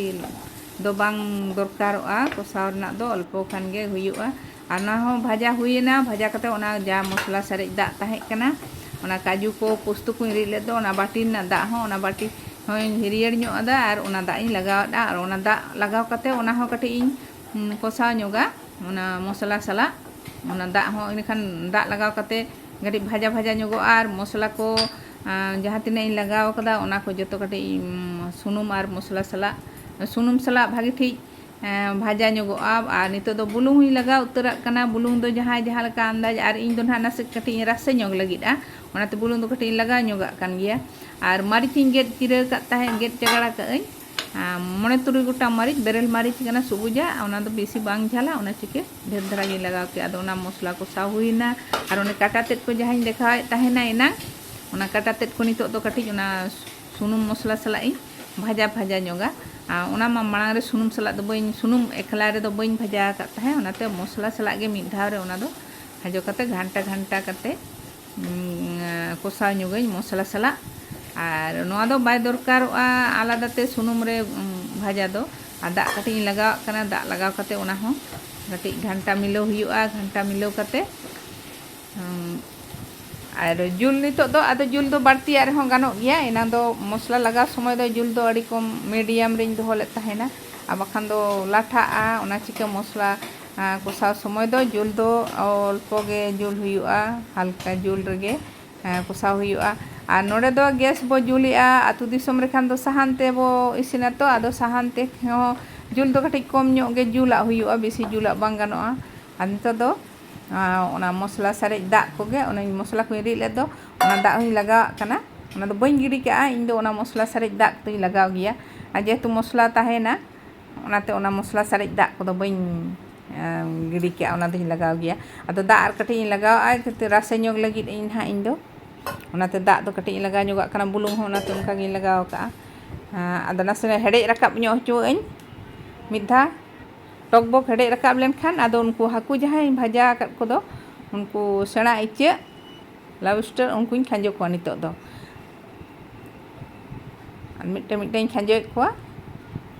ᱫᱚ ᱵᱟᱝ ᱫᱚᱨᱠᱟᱨᱚᱜᱼᱟ ᱠᱚᱥᱟᱣ ᱨᱮᱱᱟᱜ ᱫᱚ, ᱚᱞᱯᱚ ᱠᱷᱟᱱ ᱜᱮ ᱦᱩᱭᱩᱜᱼᱟ᱾ ᱟᱨ ᱚᱱᱟ ᱦᱚᱸ ᱵᱷᱟᱡᱟ ᱦᱩᱭᱮᱱᱟ᱾ ᱵᱷᱟᱡᱟ ᱠᱟᱛᱮ ᱚᱱᱟ ᱡᱟ ᱢᱚᱥᱞᱟ ᱥᱟᱨᱮᱡ ᱫᱟᱜ ᱛᱟᱦᱮᱸ ᱠᱟᱱᱟ, ᱚᱱᱟ ᱠᱟᱡᱩ ᱠᱚ ᱯᱳᱥᱛᱩ ᱠᱚᱧ ᱨᱤᱫ ᱞᱮᱫ ᱫᱚ, ᱚᱱᱟ ᱵᱟᱹᱴᱤ ᱨᱮᱱᱟᱜ ᱫᱟᱜ ᱦᱚᱸ, ᱚᱱᱟ ᱵᱟᱹᱴᱤ ᱦᱚᱸᱧ ᱦᱟᱹᱨᱭᱟᱹᱲ ᱧᱚᱜ ᱟᱫᱟ ᱟᱨ ᱚᱱᱟ ᱫᱟᱜ ᱤᱧ ᱞᱟᱜᱟᱣᱟᱫᱼᱟ᱾ ᱟᱨ ᱚᱱᱟ ᱫᱟᱜ ᱞᱟᱜᱟᱣ ᱠᱟᱛᱮ ᱚᱱᱟ ᱦᱚᱸ ᱠᱟᱹᱴᱤᱡ ᱤᱧ ᱠᱚᱥᱟᱣ ᱧᱚᱜᱟ ᱚᱱᱟ ᱢᱚᱥᱞᱟ ᱥᱟᱞᱟᱜ᱾ ᱚᱱᱟ ᱫᱟᱜ ᱦᱚᱸ ᱤᱱᱟᱹᱠᱷᱟᱱ ᱫᱟᱜ ᱞᱟᱜᱟᱣ ᱠᱟᱛᱮ ᱠᱟᱹᱴᱤᱡ ᱵᱷᱟᱡᱟ ᱵᱷᱟᱡᱟ ᱧᱚᱜᱚᱜᱼᱟ᱾ ᱟᱨ ᱢᱚᱥᱞᱟ ᱠᱚ ᱡᱟᱦᱟᱸ ᱛᱤᱱᱟᱹᱜ ᱤᱧ ᱞᱟᱜᱟᱣ ᱠᱟᱫᱟ, ᱚᱱᱟ ᱠᱚ ᱡᱚᱛᱚ ᱠᱟᱹᱴᱤᱡ ᱥᱩᱱᱩᱢ ᱟᱨ ᱢᱚᱥᱞᱟ ᱥᱟᱞᱟᱜ, ᱥᱩᱱᱩᱢ ᱥᱟᱞᱟᱜ ᱵᱷᱟᱜᱮ ᱴᱷᱤᱠ ᱵᱷᱟᱡᱟ ᱧᱚᱜᱚᱜᱼᱟ᱾ ᱟᱨ ᱱᱤᱛᱚᱜ ᱫᱚ ᱵᱩᱞᱩᱝ ᱦᱚᱸᱧ ᱞᱟᱜᱟᱣ ᱩᱛᱟᱹᱨᱟᱜ ᱠᱟᱱᱟ᱾ ᱵᱩᱞᱩᱝ ᱫᱚ ᱡᱟᱦᱟᱸᱭ ᱡᱟᱦᱟᱸ ᱞᱮᱠᱟ ᱟᱱᱫᱟᱡᱽ, ᱟᱨ ᱤᱧ ᱫᱚ ᱱᱟᱦᱟᱜ ᱱᱟᱥᱮ ᱠᱟᱹᱴᱤᱡ ᱤᱧ ᱨᱟᱥᱮ ᱧᱚᱜ ᱞᱟᱹᱜᱤᱫᱼᱟ, ᱚᱱᱟᱛᱮ ᱵᱩᱞᱩᱝ ᱫᱚ ᱠᱟᱹᱴᱤᱡ ᱤᱧ ᱞᱟᱜᱟᱣ ᱧᱚᱜᱟᱜ ᱠᱟᱱ ᱜᱮᱭᱟ᱾ ᱟᱨ ᱢᱟᱹᱨᱤᱪ ᱤᱧ ᱜᱮᱫ ᱪᱤᱨᱟᱹ ᱟᱠᱟᱫ ᱛᱟᱦᱮᱸᱫ, ᱜᱮᱫ ᱪᱟᱜᱟᱲ ᱟᱠᱟᱫ ᱟᱹᱧ ᱢᱚᱬᱮ ᱛᱩᱨᱩᱭ ᱜᱚᱴᱟᱝ ᱢᱟᱹᱨᱤᱪ, ᱵᱮᱨᱮᱞ ᱢᱟᱹᱨᱤᱪ ᱠᱟᱱᱟ, ᱥᱩᱵᱩᱡᱟ, ᱚᱱᱟ ᱫᱚ ᱵᱮᱥᱤ ᱵᱟᱝ ᱡᱷᱟᱞᱟ, ᱚᱱᱟ ᱪᱤᱠᱟᱹ ᱰᱷᱮᱨ ᱫᱷᱟᱨᱟ ᱜᱤᱧ ᱞᱟᱜᱟᱣ ᱠᱮᱫᱟ᱾ ᱟᱫᱚ ᱚᱱᱟ ᱢᱚᱥᱞᱟ ᱠᱚᱥᱟᱣ ᱦᱩᱭᱱᱟ᱾ ᱟᱨ ᱚᱱᱮ ᱠᱟᱴᱟ ᱛᱮᱫ ᱠᱚ ᱡᱟᱦᱟᱸᱧ ᱫᱮᱠᱷᱟᱣᱮᱫ ᱛᱟᱦᱮᱱᱟ ᱮᱱᱟᱝ, ᱚᱱᱟ ᱠᱟᱴᱟ ᱛᱮᱫ ᱠᱚ ᱱᱤᱛᱚᱜ ᱫᱚ ᱠᱟᱹᱴᱤᱡ ᱚᱱᱟ ᱥᱩᱱᱩᱢ ᱢᱚᱥᱞᱟ ᱥᱟᱞᱟᱜ ᱤᱧ ᱵᱷᱟᱡᱟ ᱵᱷᱟᱡᱟ ᱧᱚᱜᱟ᱾ ᱟᱨ ᱚᱱᱟ ᱢᱟ ᱢᱟᱲᱟᱝ ᱨᱮ ᱥᱩᱱᱩᱢ ᱥᱟᱞᱟᱜ ᱫᱚ ᱵᱟᱹᱧ, ᱥᱩᱱᱩᱢ ᱮᱠᱞᱟ ᱨᱮᱫᱚ ᱵᱟᱹᱧ ᱵᱷᱟᱡᱟ ᱟᱠᱟᱫ ᱛᱟᱦᱮᱸᱫ, ᱚᱱᱟᱛᱮ ᱢᱚᱥᱞᱟ ᱥᱟᱞᱟᱜ ᱜᱮ ᱢᱤᱫ ᱫᱷᱟᱣ ᱨᱮ ᱚᱱᱟ ᱫᱚ ᱵᱷᱟᱡᱟ ᱠᱟᱛᱮ ᱜᱷᱟᱱᱴᱟ ᱜᱷᱟᱱᱴᱟ ᱠᱟᱛᱮ ᱠᱚᱥᱟᱣ ᱧᱚᱜᱟᱹᱧ ᱢᱚᱥᱞᱟ ᱥᱟᱞᱟᱜ᱾ ᱟᱨ ᱱᱚᱣᱟ ᱫᱚ ᱵᱟᱭ ᱫᱚᱨᱠᱟᱨᱚᱜᱼᱟ ᱟᱞᱟᱫᱟ ᱛᱮ ᱥᱩᱱᱩᱢ ᱨᱮ ᱵᱷᱟᱡᱟ ᱫᱚ᱾ ᱟᱨ ᱫᱟᱜ ᱠᱟᱹᱴᱤᱡ ᱤᱧ ᱞᱟᱜᱟᱣᱟᱜ ᱠᱟᱱᱟ, ᱫᱟᱜ ᱞᱟᱜᱟᱣ ᱠᱟᱛᱮ ᱚᱱᱟ ᱦᱚᱸ ᱠᱟᱹᱴᱤᱡ ᱜᱷᱟᱱᱴᱟ ᱢᱤᱞᱟᱹᱣ ᱦᱩᱭᱩᱜᱼᱟ᱾ ᱜᱷᱟᱱᱴᱟ ᱢᱤᱞᱟᱹᱣ ᱠᱟᱛᱮ ᱟᱨ ᱡᱩᱞ ᱱᱤᱛᱚᱜ ᱫᱚ, ᱟᱫᱚ ᱡᱩᱞ ᱫᱚ ᱵᱟᱹᱲᱛᱤᱭᱟᱜ ᱨᱮᱦᱚᱸ ᱜᱟᱱᱚᱜ ᱜᱮᱭᱟ᱾ ᱮᱱᱟᱝ ᱫᱚ ᱢᱚᱥᱞᱟ ᱞᱟᱜᱟᱣ ᱥᱚᱢᱚᱭ ᱫᱚ ᱡᱩᱞ ᱫᱚ ᱟᱹᱰᱤ ᱠᱚᱢ medium ᱨᱤᱧ ᱫᱚᱦᱚ ᱞᱮᱫ ᱛᱟᱦᱮᱱᱟ, ᱟᱨ ᱵᱟᱠᱷᱟᱱ ᱫᱚ ᱞᱟᱴᱷᱟᱜᱼᱟ᱾ ᱚᱱᱟ ᱪᱤᱠᱟᱹ ᱢᱚᱥᱞᱟ, ᱟᱸ, ᱠᱚᱥᱟᱣ ᱥᱚᱢᱚᱭ ᱫᱚ ᱡᱩᱞ ᱫᱚ ᱚᱞᱯᱚ ᱜᱮ ᱡᱩᱞ ᱦᱩᱭᱩᱜᱼᱟ, ᱦᱟᱞᱠᱟ ᱡᱩᱞ ᱨᱮᱜᱮ, ᱟᱸ, ᱠᱚᱥᱟᱣ ᱦᱩᱭᱩᱜᱼᱟ᱾ ᱟᱨ ᱱᱚᱰᱮ ᱫᱚ ᱜᱮᱥ ᱵᱚ ᱡᱩᱞᱮᱜᱼᱟ᱾ ᱟᱹᱛᱩ ᱫᱤᱥᱚᱢ ᱨᱮᱠᱷᱟᱱ ᱫᱚ ᱥᱟᱦᱟᱱ ᱛᱮᱵᱚ ᱤᱥᱤᱱᱟ ᱛᱚ, ᱟᱫᱚ ᱥᱟᱦᱟᱱ ᱛᱮᱦᱚᱸ ᱡᱩᱞ ᱫᱚ ᱠᱟᱹᱴᱤᱡ ᱠᱚᱢ ᱧᱚᱜ ᱜᱮ ᱡᱩᱞᱟᱜ ᱦᱩᱭᱩᱜᱼᱟ, ᱵᱮᱥᱤ ᱡᱩᱞᱟᱜ ᱵᱟᱝ ᱜᱟᱱᱚᱜᱼᱟ᱾ ᱟᱨ ᱱᱤᱛᱚᱜ ᱫᱚ, ᱟᱸ, ᱚᱱᱟ ᱢᱚᱥᱞᱟ ᱥᱟᱨᱮᱡ ᱫᱟᱜ ᱠᱚᱜᱮ, ᱚᱱᱟᱧ ᱢᱚᱥᱞᱟ ᱠᱚᱧ ᱨᱤᱫ ᱞᱮᱫ ᱫᱚ, ᱚᱱᱟ ᱫᱟᱜ ᱦᱚᱸᱧ ᱞᱟᱜᱟᱣᱟᱜ ᱠᱟᱱᱟ᱾ ᱚᱱᱟ ᱫᱚ ᱵᱟᱹᱧ ᱜᱤᱰᱤ ᱠᱟᱜᱼᱟ, ᱤᱧ ᱫᱚ ᱚᱱᱟ ᱢᱚᱥᱞᱟ ᱥᱟᱨᱮᱡ ᱫᱟᱜ ᱠᱚᱫᱚᱧ ᱞᱟᱜᱟᱣ ᱜᱮᱭᱟ᱾ ᱟᱨ ᱡᱮᱦᱮᱛᱩ ᱢᱚᱥᱞᱟ ᱛᱟᱦᱮᱱᱟ, ᱚᱱᱟᱛᱮ ᱚᱱᱟ ᱢᱚᱥᱞᱟ ᱥᱟᱨᱮᱡ ᱫᱟᱜ ᱠᱚᱫᱚ ᱵᱟᱹᱧ, ᱮᱸ, ᱜᱤᱰᱤ ᱠᱟᱜᱼᱟ, ᱚᱱᱟ ᱫᱚᱧ ᱞᱟᱜᱟᱣ ᱜᱮᱭᱟ᱾ ᱟᱫᱚ ᱫᱟᱜ ᱟᱨ ᱠᱟᱹᱴᱤᱡ ᱤᱧ ᱞᱟᱜᱟᱣᱟᱜᱼᱟ, ᱡᱟᱛᱮ ᱨᱟᱥᱮ ᱧᱚᱜ ᱞᱟᱹᱜᱤᱫ ᱤᱧ ᱱᱟᱦᱟᱜ ᱤᱧ ᱫᱚ᱾ ᱚᱱᱟᱛᱮ ᱫᱟᱜ ᱫᱚ ᱠᱟᱹᱴᱤᱡ ᱤᱧ ᱞᱟᱜᱟᱣ ᱧᱚᱜᱟᱜ ᱠᱟᱱᱟ, ᱵᱩᱞᱩᱝ ᱦᱚᱸ ᱚᱱᱟᱛᱮ ᱚᱱᱠᱟ ᱜᱤᱧ ᱞᱟᱜᱟᱣ ᱠᱟᱜᱼᱟ᱾ ᱦᱮᱸ, ᱟᱫᱚ ᱱᱟᱥᱮ ᱦᱮᱰᱮᱡ ᱨᱟᱠᱟᱵ ᱧᱚᱜ ᱦᱚᱪᱚᱣᱟᱜ ᱟᱹᱧ ᱢᱤᱫ ᱫᱷᱟᱣ᱾ ᱴᱚᱠ ᱵᱚᱠ ᱦᱮᱰᱮᱡ ᱨᱟᱠᱟᱵ ᱞᱮᱱᱠᱷᱟᱱ, ᱟᱫᱚ ᱩᱱᱠᱩ ᱦᱟᱹᱠᱩ ᱡᱟᱦᱟᱸᱭ ᱵᱷᱟᱡᱟ ᱟᱠᱟᱫ ᱠᱚᱫᱚ, ᱩᱱᱠᱩ ᱥᱮᱬᱟ ᱤᱪᱟᱹᱜ, lobster, ᱩᱱᱠᱩᱧ ᱠᱷᱟᱸᱡᱚ ᱠᱚᱣᱟ ᱱᱤᱛᱚᱜ ᱫᱚ᱾ ᱟᱨ ᱢᱤᱫᱴᱮᱱ ᱢᱤᱫᱴᱮᱱ ᱠᱷᱟᱸᱡᱚᱭᱮᱫ ᱠᱚᱣᱟ᱾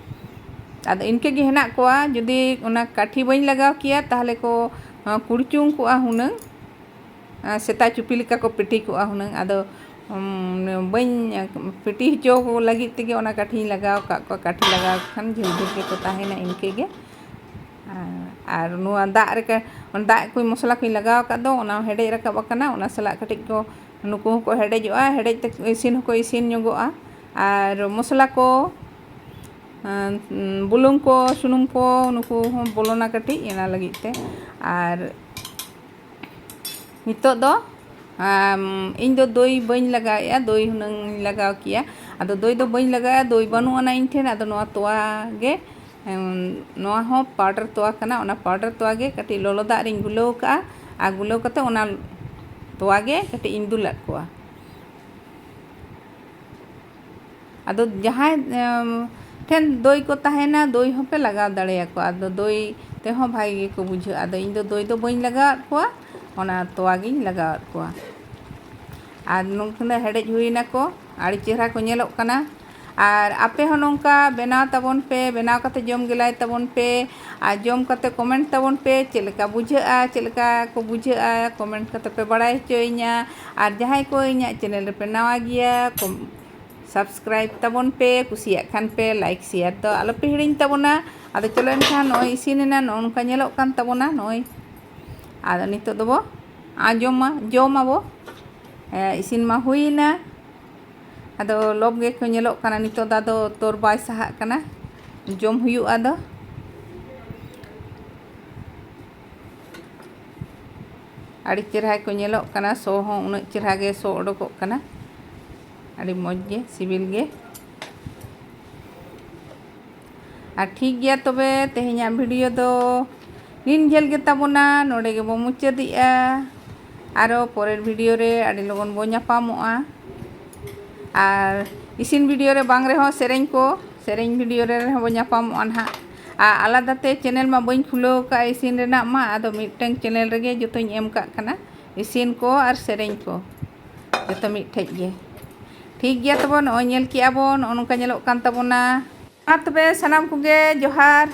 ᱟᱫᱚ ᱤᱱᱠᱟᱹ ᱜᱮ ᱦᱮᱱᱟᱜ ᱠᱚᱣᱟ᱾ ᱡᱩᱫᱤ ᱚᱱᱟ ᱠᱟᱴᱷᱤ ᱵᱟᱹᱧ ᱞᱟᱜᱟᱣ ᱠᱮᱭᱟ, ᱛᱟᱦᱚᱞᱮ ᱠᱚ, ᱟᱸ, ᱠᱩᱲᱪᱩᱝ ᱠᱚᱜᱼᱟ ᱦᱩᱱᱟᱹᱝ᱾ ᱟᱸ, ᱥᱮᱛᱟ ᱪᱩᱯᱤ ᱞᱮᱠᱟ ᱠᱚ ᱯᱤᱴᱤ ᱠᱚᱜᱼᱟ ᱦᱩᱱᱟᱹᱝ᱾ ᱟᱫᱚ, ᱩᱢ, ᱵᱟᱹᱧ ᱯᱤᱴᱤ ᱦᱚᱪᱚ ᱠᱚ ᱞᱟᱹᱜᱤᱫ ᱛᱮᱜᱮ ᱚᱱᱟ ᱠᱟᱴᱷᱤᱧ ᱞᱟᱜᱟᱣ ᱟᱠᱟᱫ ᱠᱚᱣᱟ᱾ ᱠᱟᱴᱷᱤ ᱞᱟᱜᱟᱣ ᱠᱷᱟᱱ ᱡᱷᱟᱹᱞ ᱡᱷᱟᱹᱞ ᱜᱮᱠᱚ ᱛᱟᱦᱮᱱᱟ ᱤᱱᱠᱟᱹ ᱜᱮ᱾ ᱟᱨ, ᱟᱨ ᱱᱚᱣᱟ ᱫᱟᱜ ᱨᱮ ᱠᱟ-, ᱫᱟᱜ ᱠᱚ ᱢᱚᱥᱞᱟ ᱠᱚᱧ ᱞᱟᱜᱟᱣ ᱟᱠᱟᱫ ᱫᱚ, ᱚᱱᱟ ᱦᱮᱰᱮᱡ ᱨᱟᱠᱟᱵ ᱟᱠᱟᱱᱟ᱾ ᱚᱱᱟ ᱥᱟᱞᱟᱜ ᱠᱟᱹᱴᱤᱡ ᱠᱚ, ᱱᱩᱠᱩ ᱦᱚᱸᱠᱚ ᱦᱮᱰᱮᱡᱚᱜᱼᱟ, ᱦᱮᱰᱮᱡ ᱛᱮ ᱤᱥᱤᱱ ᱦᱚᱸᱠᱚ ᱤᱥᱤᱱ ᱧᱚᱜᱚᱜᱼᱟ᱾ ᱟᱨ ᱢᱚᱥᱞᱟ ᱠᱚ, ᱟᱸ, ᱵᱩᱞᱩᱝ ᱠᱚ, ᱥᱩᱱᱩᱢ ᱠᱚ, ᱱᱩᱠᱩ ᱦᱚᱸ ᱵᱚᱞᱚᱱᱟ ᱠᱟᱹᱴᱤᱡ, ᱚᱱᱟ ᱞᱟᱹᱜᱤᱫ ᱛᱮ᱾ ᱟᱨ ᱱᱤᱛᱚᱜ ᱫᱚ, ᱟᱢ, ᱤᱧ ᱫᱚ ᱫᱳᱭ ᱵᱟᱹᱧ ᱞᱟᱜᱟᱣᱮᱫᱼᱟ, ᱫᱳᱭ ᱦᱩᱱᱟᱹᱝ ᱤᱧ ᱞᱟᱜᱟᱣ ᱠᱮᱭᱟ᱾ ᱟᱫᱚ ᱫᱳᱭ ᱫᱚ ᱵᱟᱹᱧ ᱞᱟᱜᱟᱣᱮᱫᱼᱟ, ᱫᱳᱭ ᱵᱟᱹᱱᱩᱜ ᱟᱱᱟ ᱤᱧ ᱴᱷᱮᱱ᱾ ᱟᱫᱚ ᱱᱚᱣᱟ ᱛᱚᱣᱟ ᱜᱮ, ᱮᱢ, ᱱᱚᱣᱟ ᱦᱚᱸ powder ᱛᱚᱣᱟ ᱠᱟᱱᱟ, ᱚᱱᱟ powder ᱛᱚᱣᱟ ᱜᱮ ᱠᱟᱹᱴᱤᱡ ᱞᱚᱞᱚ ᱫᱟᱜ ᱨᱤᱧ ᱜᱩᱞᱟᱹᱣ ᱠᱟᱜᱼᱟ᱾ ᱟᱨ ᱜᱩᱞᱟᱹᱣ ᱠᱟᱛᱮ ᱚᱱᱟ ᱛᱚᱣᱟ ᱜᱮ ᱠᱟᱹᱴᱤᱡ ᱤᱧ ᱫᱩᱞᱟᱫ ᱠᱚᱣᱟ᱾ ᱟᱫᱚ ᱡᱟᱦᱟᱸᱭ, ᱮᱢ, ᱴᱷᱮᱱ ᱫᱳᱭ ᱠᱚ ᱛᱟᱦᱮᱱᱟ, ᱫᱳᱭ ᱦᱚᱸᱯᱮ ᱞᱟᱜᱟᱣ ᱫᱟᱲᱮᱭᱟᱠᱚᱣᱟ᱾ ᱟᱫᱚ ᱫᱳᱭ ᱛᱮᱦᱚᱸ ᱵᱷᱟᱜᱮ ᱜᱮᱠᱚ ᱵᱩᱡᱷᱟᱹᱜᱼᱟ᱾ ᱟᱫᱚ ᱤᱧ ᱫᱚ ᱫᱳᱭ ᱫᱚ ᱵᱟᱹᱧ ᱞᱟᱜᱟᱣᱟᱫ ᱠᱚᱣᱟ, ᱚᱱᱟ ᱛᱚᱣᱟ ᱜᱤᱧ ᱞᱟᱜᱟᱣᱟᱫ ᱠᱚᱣᱟ᱾ ᱟᱨ ᱱᱩᱠᱩ ᱫᱚ ᱦᱮᱰᱮᱡ ᱦᱩᱭᱱᱟ ᱠᱚ, ᱟᱹᱰᱤ ᱪᱮᱦᱨᱟ ᱠᱚ ᱧᱮᱞᱚᱜ ᱠᱟᱱᱟ᱾ ᱟᱨ ᱟᱯᱮ ᱦᱚᱸ ᱱᱚᱝᱠᱟ ᱵᱮᱱᱟᱣ ᱛᱟᱵᱚᱱ ᱯᱮ, ᱵᱮᱱᱟᱣ ᱠᱟᱛᱮ ᱡᱚᱢ ᱜᱮᱞᱟᱭ ᱛᱟᱵᱚᱱ ᱯᱮ᱾ ᱟᱨ ᱡᱚᱢ ᱠᱟᱛᱮ comment ᱛᱟᱵᱚᱱ ᱯᱮ, ᱪᱮᱫ ᱞᱮᱠᱟ ᱵᱩᱡᱷᱟᱹᱜᱼᱟ, ᱪᱮᱫ ᱞᱮᱠᱟ ᱠᱚ ᱵᱩᱡᱷᱟᱹᱜᱼᱟ, comment ᱠᱟᱛᱮ ᱯᱮ ᱵᱟᱲᱟᱭ ᱦᱚᱪᱚᱭᱤᱧᱟ᱾ ᱟᱨ ᱡᱟᱦᱟᱸᱭ ᱠᱚ ᱤᱧᱟᱹᱜ channel ᱨᱮᱯᱮ ᱱᱟᱣᱟ ᱜᱮᱭᱟ, ᱠᱚᱢ-, subscribe ᱛᱟᱵᱚᱱ ᱯᱮ, ᱠᱩᱥᱤᱭᱟᱜ ᱠᱷᱟᱱ ᱯᱮ like share ᱫᱚ ᱟᱞᱚ ᱯᱮ ᱦᱤᱲᱤᱧ ᱛᱟᱵᱚᱱᱟ᱾ ᱟᱫᱚ ᱪᱚᱞᱚ ᱮᱱᱠᱷᱟᱱ ᱱᱚᱜᱼᱚᱭ ᱤᱥᱤᱱ ᱮᱱᱟ, ᱱᱚᱜᱼᱚ ᱱᱚᱝᱠᱟ ᱧᱮᱞᱚᱜ ᱠᱟᱱ ᱛᱟᱵᱚᱱᱟ ᱱᱚᱜᱼᱚᱭ᱾ ᱟᱫᱚ ᱱᱤᱛᱚᱜ ᱫᱚᱵᱚ ᱟᱸᱡᱚᱢᱟ, ᱡᱚᱢᱟᱵᱚ᱾ ᱦᱮᱸ, ᱤᱥᱤᱱ ᱢᱟ ᱦᱩᱭᱮᱱᱟ᱾ ᱟᱫᱚ ᱞᱚᱵᱽ ᱜᱮᱠᱚ ᱧᱮᱞᱚᱜ ᱠᱟᱱᱟ ᱱᱤᱛᱚᱜ ᱫᱚ, ᱟᱫᱚ ᱛᱚᱨ ᱵᱟᱭ ᱥᱟᱦᱟᱜ ᱠᱟᱱᱟ, ᱡᱚᱢ ᱦᱩᱭᱩᱜᱼᱟ ᱟᱫᱚ᱾ ᱟᱹᱰᱤ ᱪᱮᱨᱦᱟ ᱠᱚ ᱧᱮᱞᱚᱜ ᱠᱟᱱᱟ, ᱥᱚ ᱦᱚᱸ ᱩᱱᱟᱹᱜ ᱪᱮᱨᱦᱟ ᱜᱮ ᱥᱚ ᱚᱰᱚᱠᱚᱜ ᱠᱟᱱᱟ, ᱟᱹᱰᱤ ᱢᱚᱡᱽ ᱜᱮ, ᱥᱤᱵᱤᱞ ᱜᱮ᱾ ᱟᱨ ᱴᱷᱤᱠ ᱜᱮᱭᱟ ᱛᱚᱵᱮ, ᱛᱮᱦᱮᱧᱟᱜ video ᱫᱚ ᱱᱤᱱ ᱡᱷᱟᱹᱞ ᱜᱮ ᱛᱟᱵᱚᱱᱟ, ᱱᱚᱰᱮ ᱜᱮᱵᱚ ᱢᱩᱪᱟᱹᱫᱮᱜᱼᱟ᱾ ᱟᱨᱚ ᱯᱚᱨᱮᱨ video ᱨᱮ ᱟᱹᱰᱤ ᱞᱚᱜᱚᱱ ᱵᱚ ᱧᱟᱯᱟᱢᱚᱜᱼᱟ᱾ ᱟᱨ ᱤᱥᱤᱱ video ᱨᱮ ᱵᱟᱝ ᱨᱮᱦᱚᱸ ᱥᱮᱨᱮᱧ ᱠᱚ, ᱥᱮᱨᱮᱧ video ᱨᱮ ᱨᱮᱦᱚᱸ ᱵᱚ ᱧᱟᱯᱟᱢᱚᱜᱼᱟ ᱱᱟᱦᱟᱜ᱾ ᱟᱨ ᱟᱞᱟᱫᱟ ᱛᱮ channel ᱢᱟ ᱵᱟᱹᱧ ᱠᱷᱩᱞᱟᱹᱣ ᱟᱠᱟᱫᱼᱟ ᱤᱥᱤᱱ ᱨᱮᱱᱟᱜ ᱢᱟ, ᱟᱫᱚ ᱢᱤᱫᱴᱟᱝ channel ᱨᱮᱜᱮ ᱡᱚᱛᱚᱧ ᱮᱢ ᱠᱟᱜ ᱠᱟᱱᱟ, ᱤᱥᱤᱱ ᱠᱚ ᱟᱨ ᱥᱮᱨᱮᱧ ᱠᱚ ᱡᱚᱛᱚ ᱢᱤᱫ ᱴᱷᱮᱡ ᱜᱮ᱾ ᱴᱷᱤᱠ ᱜᱮᱭᱟ ᱛᱚᱵᱮ, ᱱᱚᱜᱼᱚᱭ ᱧᱮᱞ ᱠᱮᱜᱼᱟ ᱵᱚ, ᱱᱚᱜᱼᱚ ᱱᱚᱝᱠᱟ ᱧᱮᱞᱚᱜ ᱠᱟᱱ ᱛᱟᱵᱚᱱᱟ᱾ ᱢᱟ ᱛᱚᱵᱮ ᱥᱟᱱᱟᱢ ᱠᱚᱜᱮ ᱡᱚᱦᱟᱨ᱾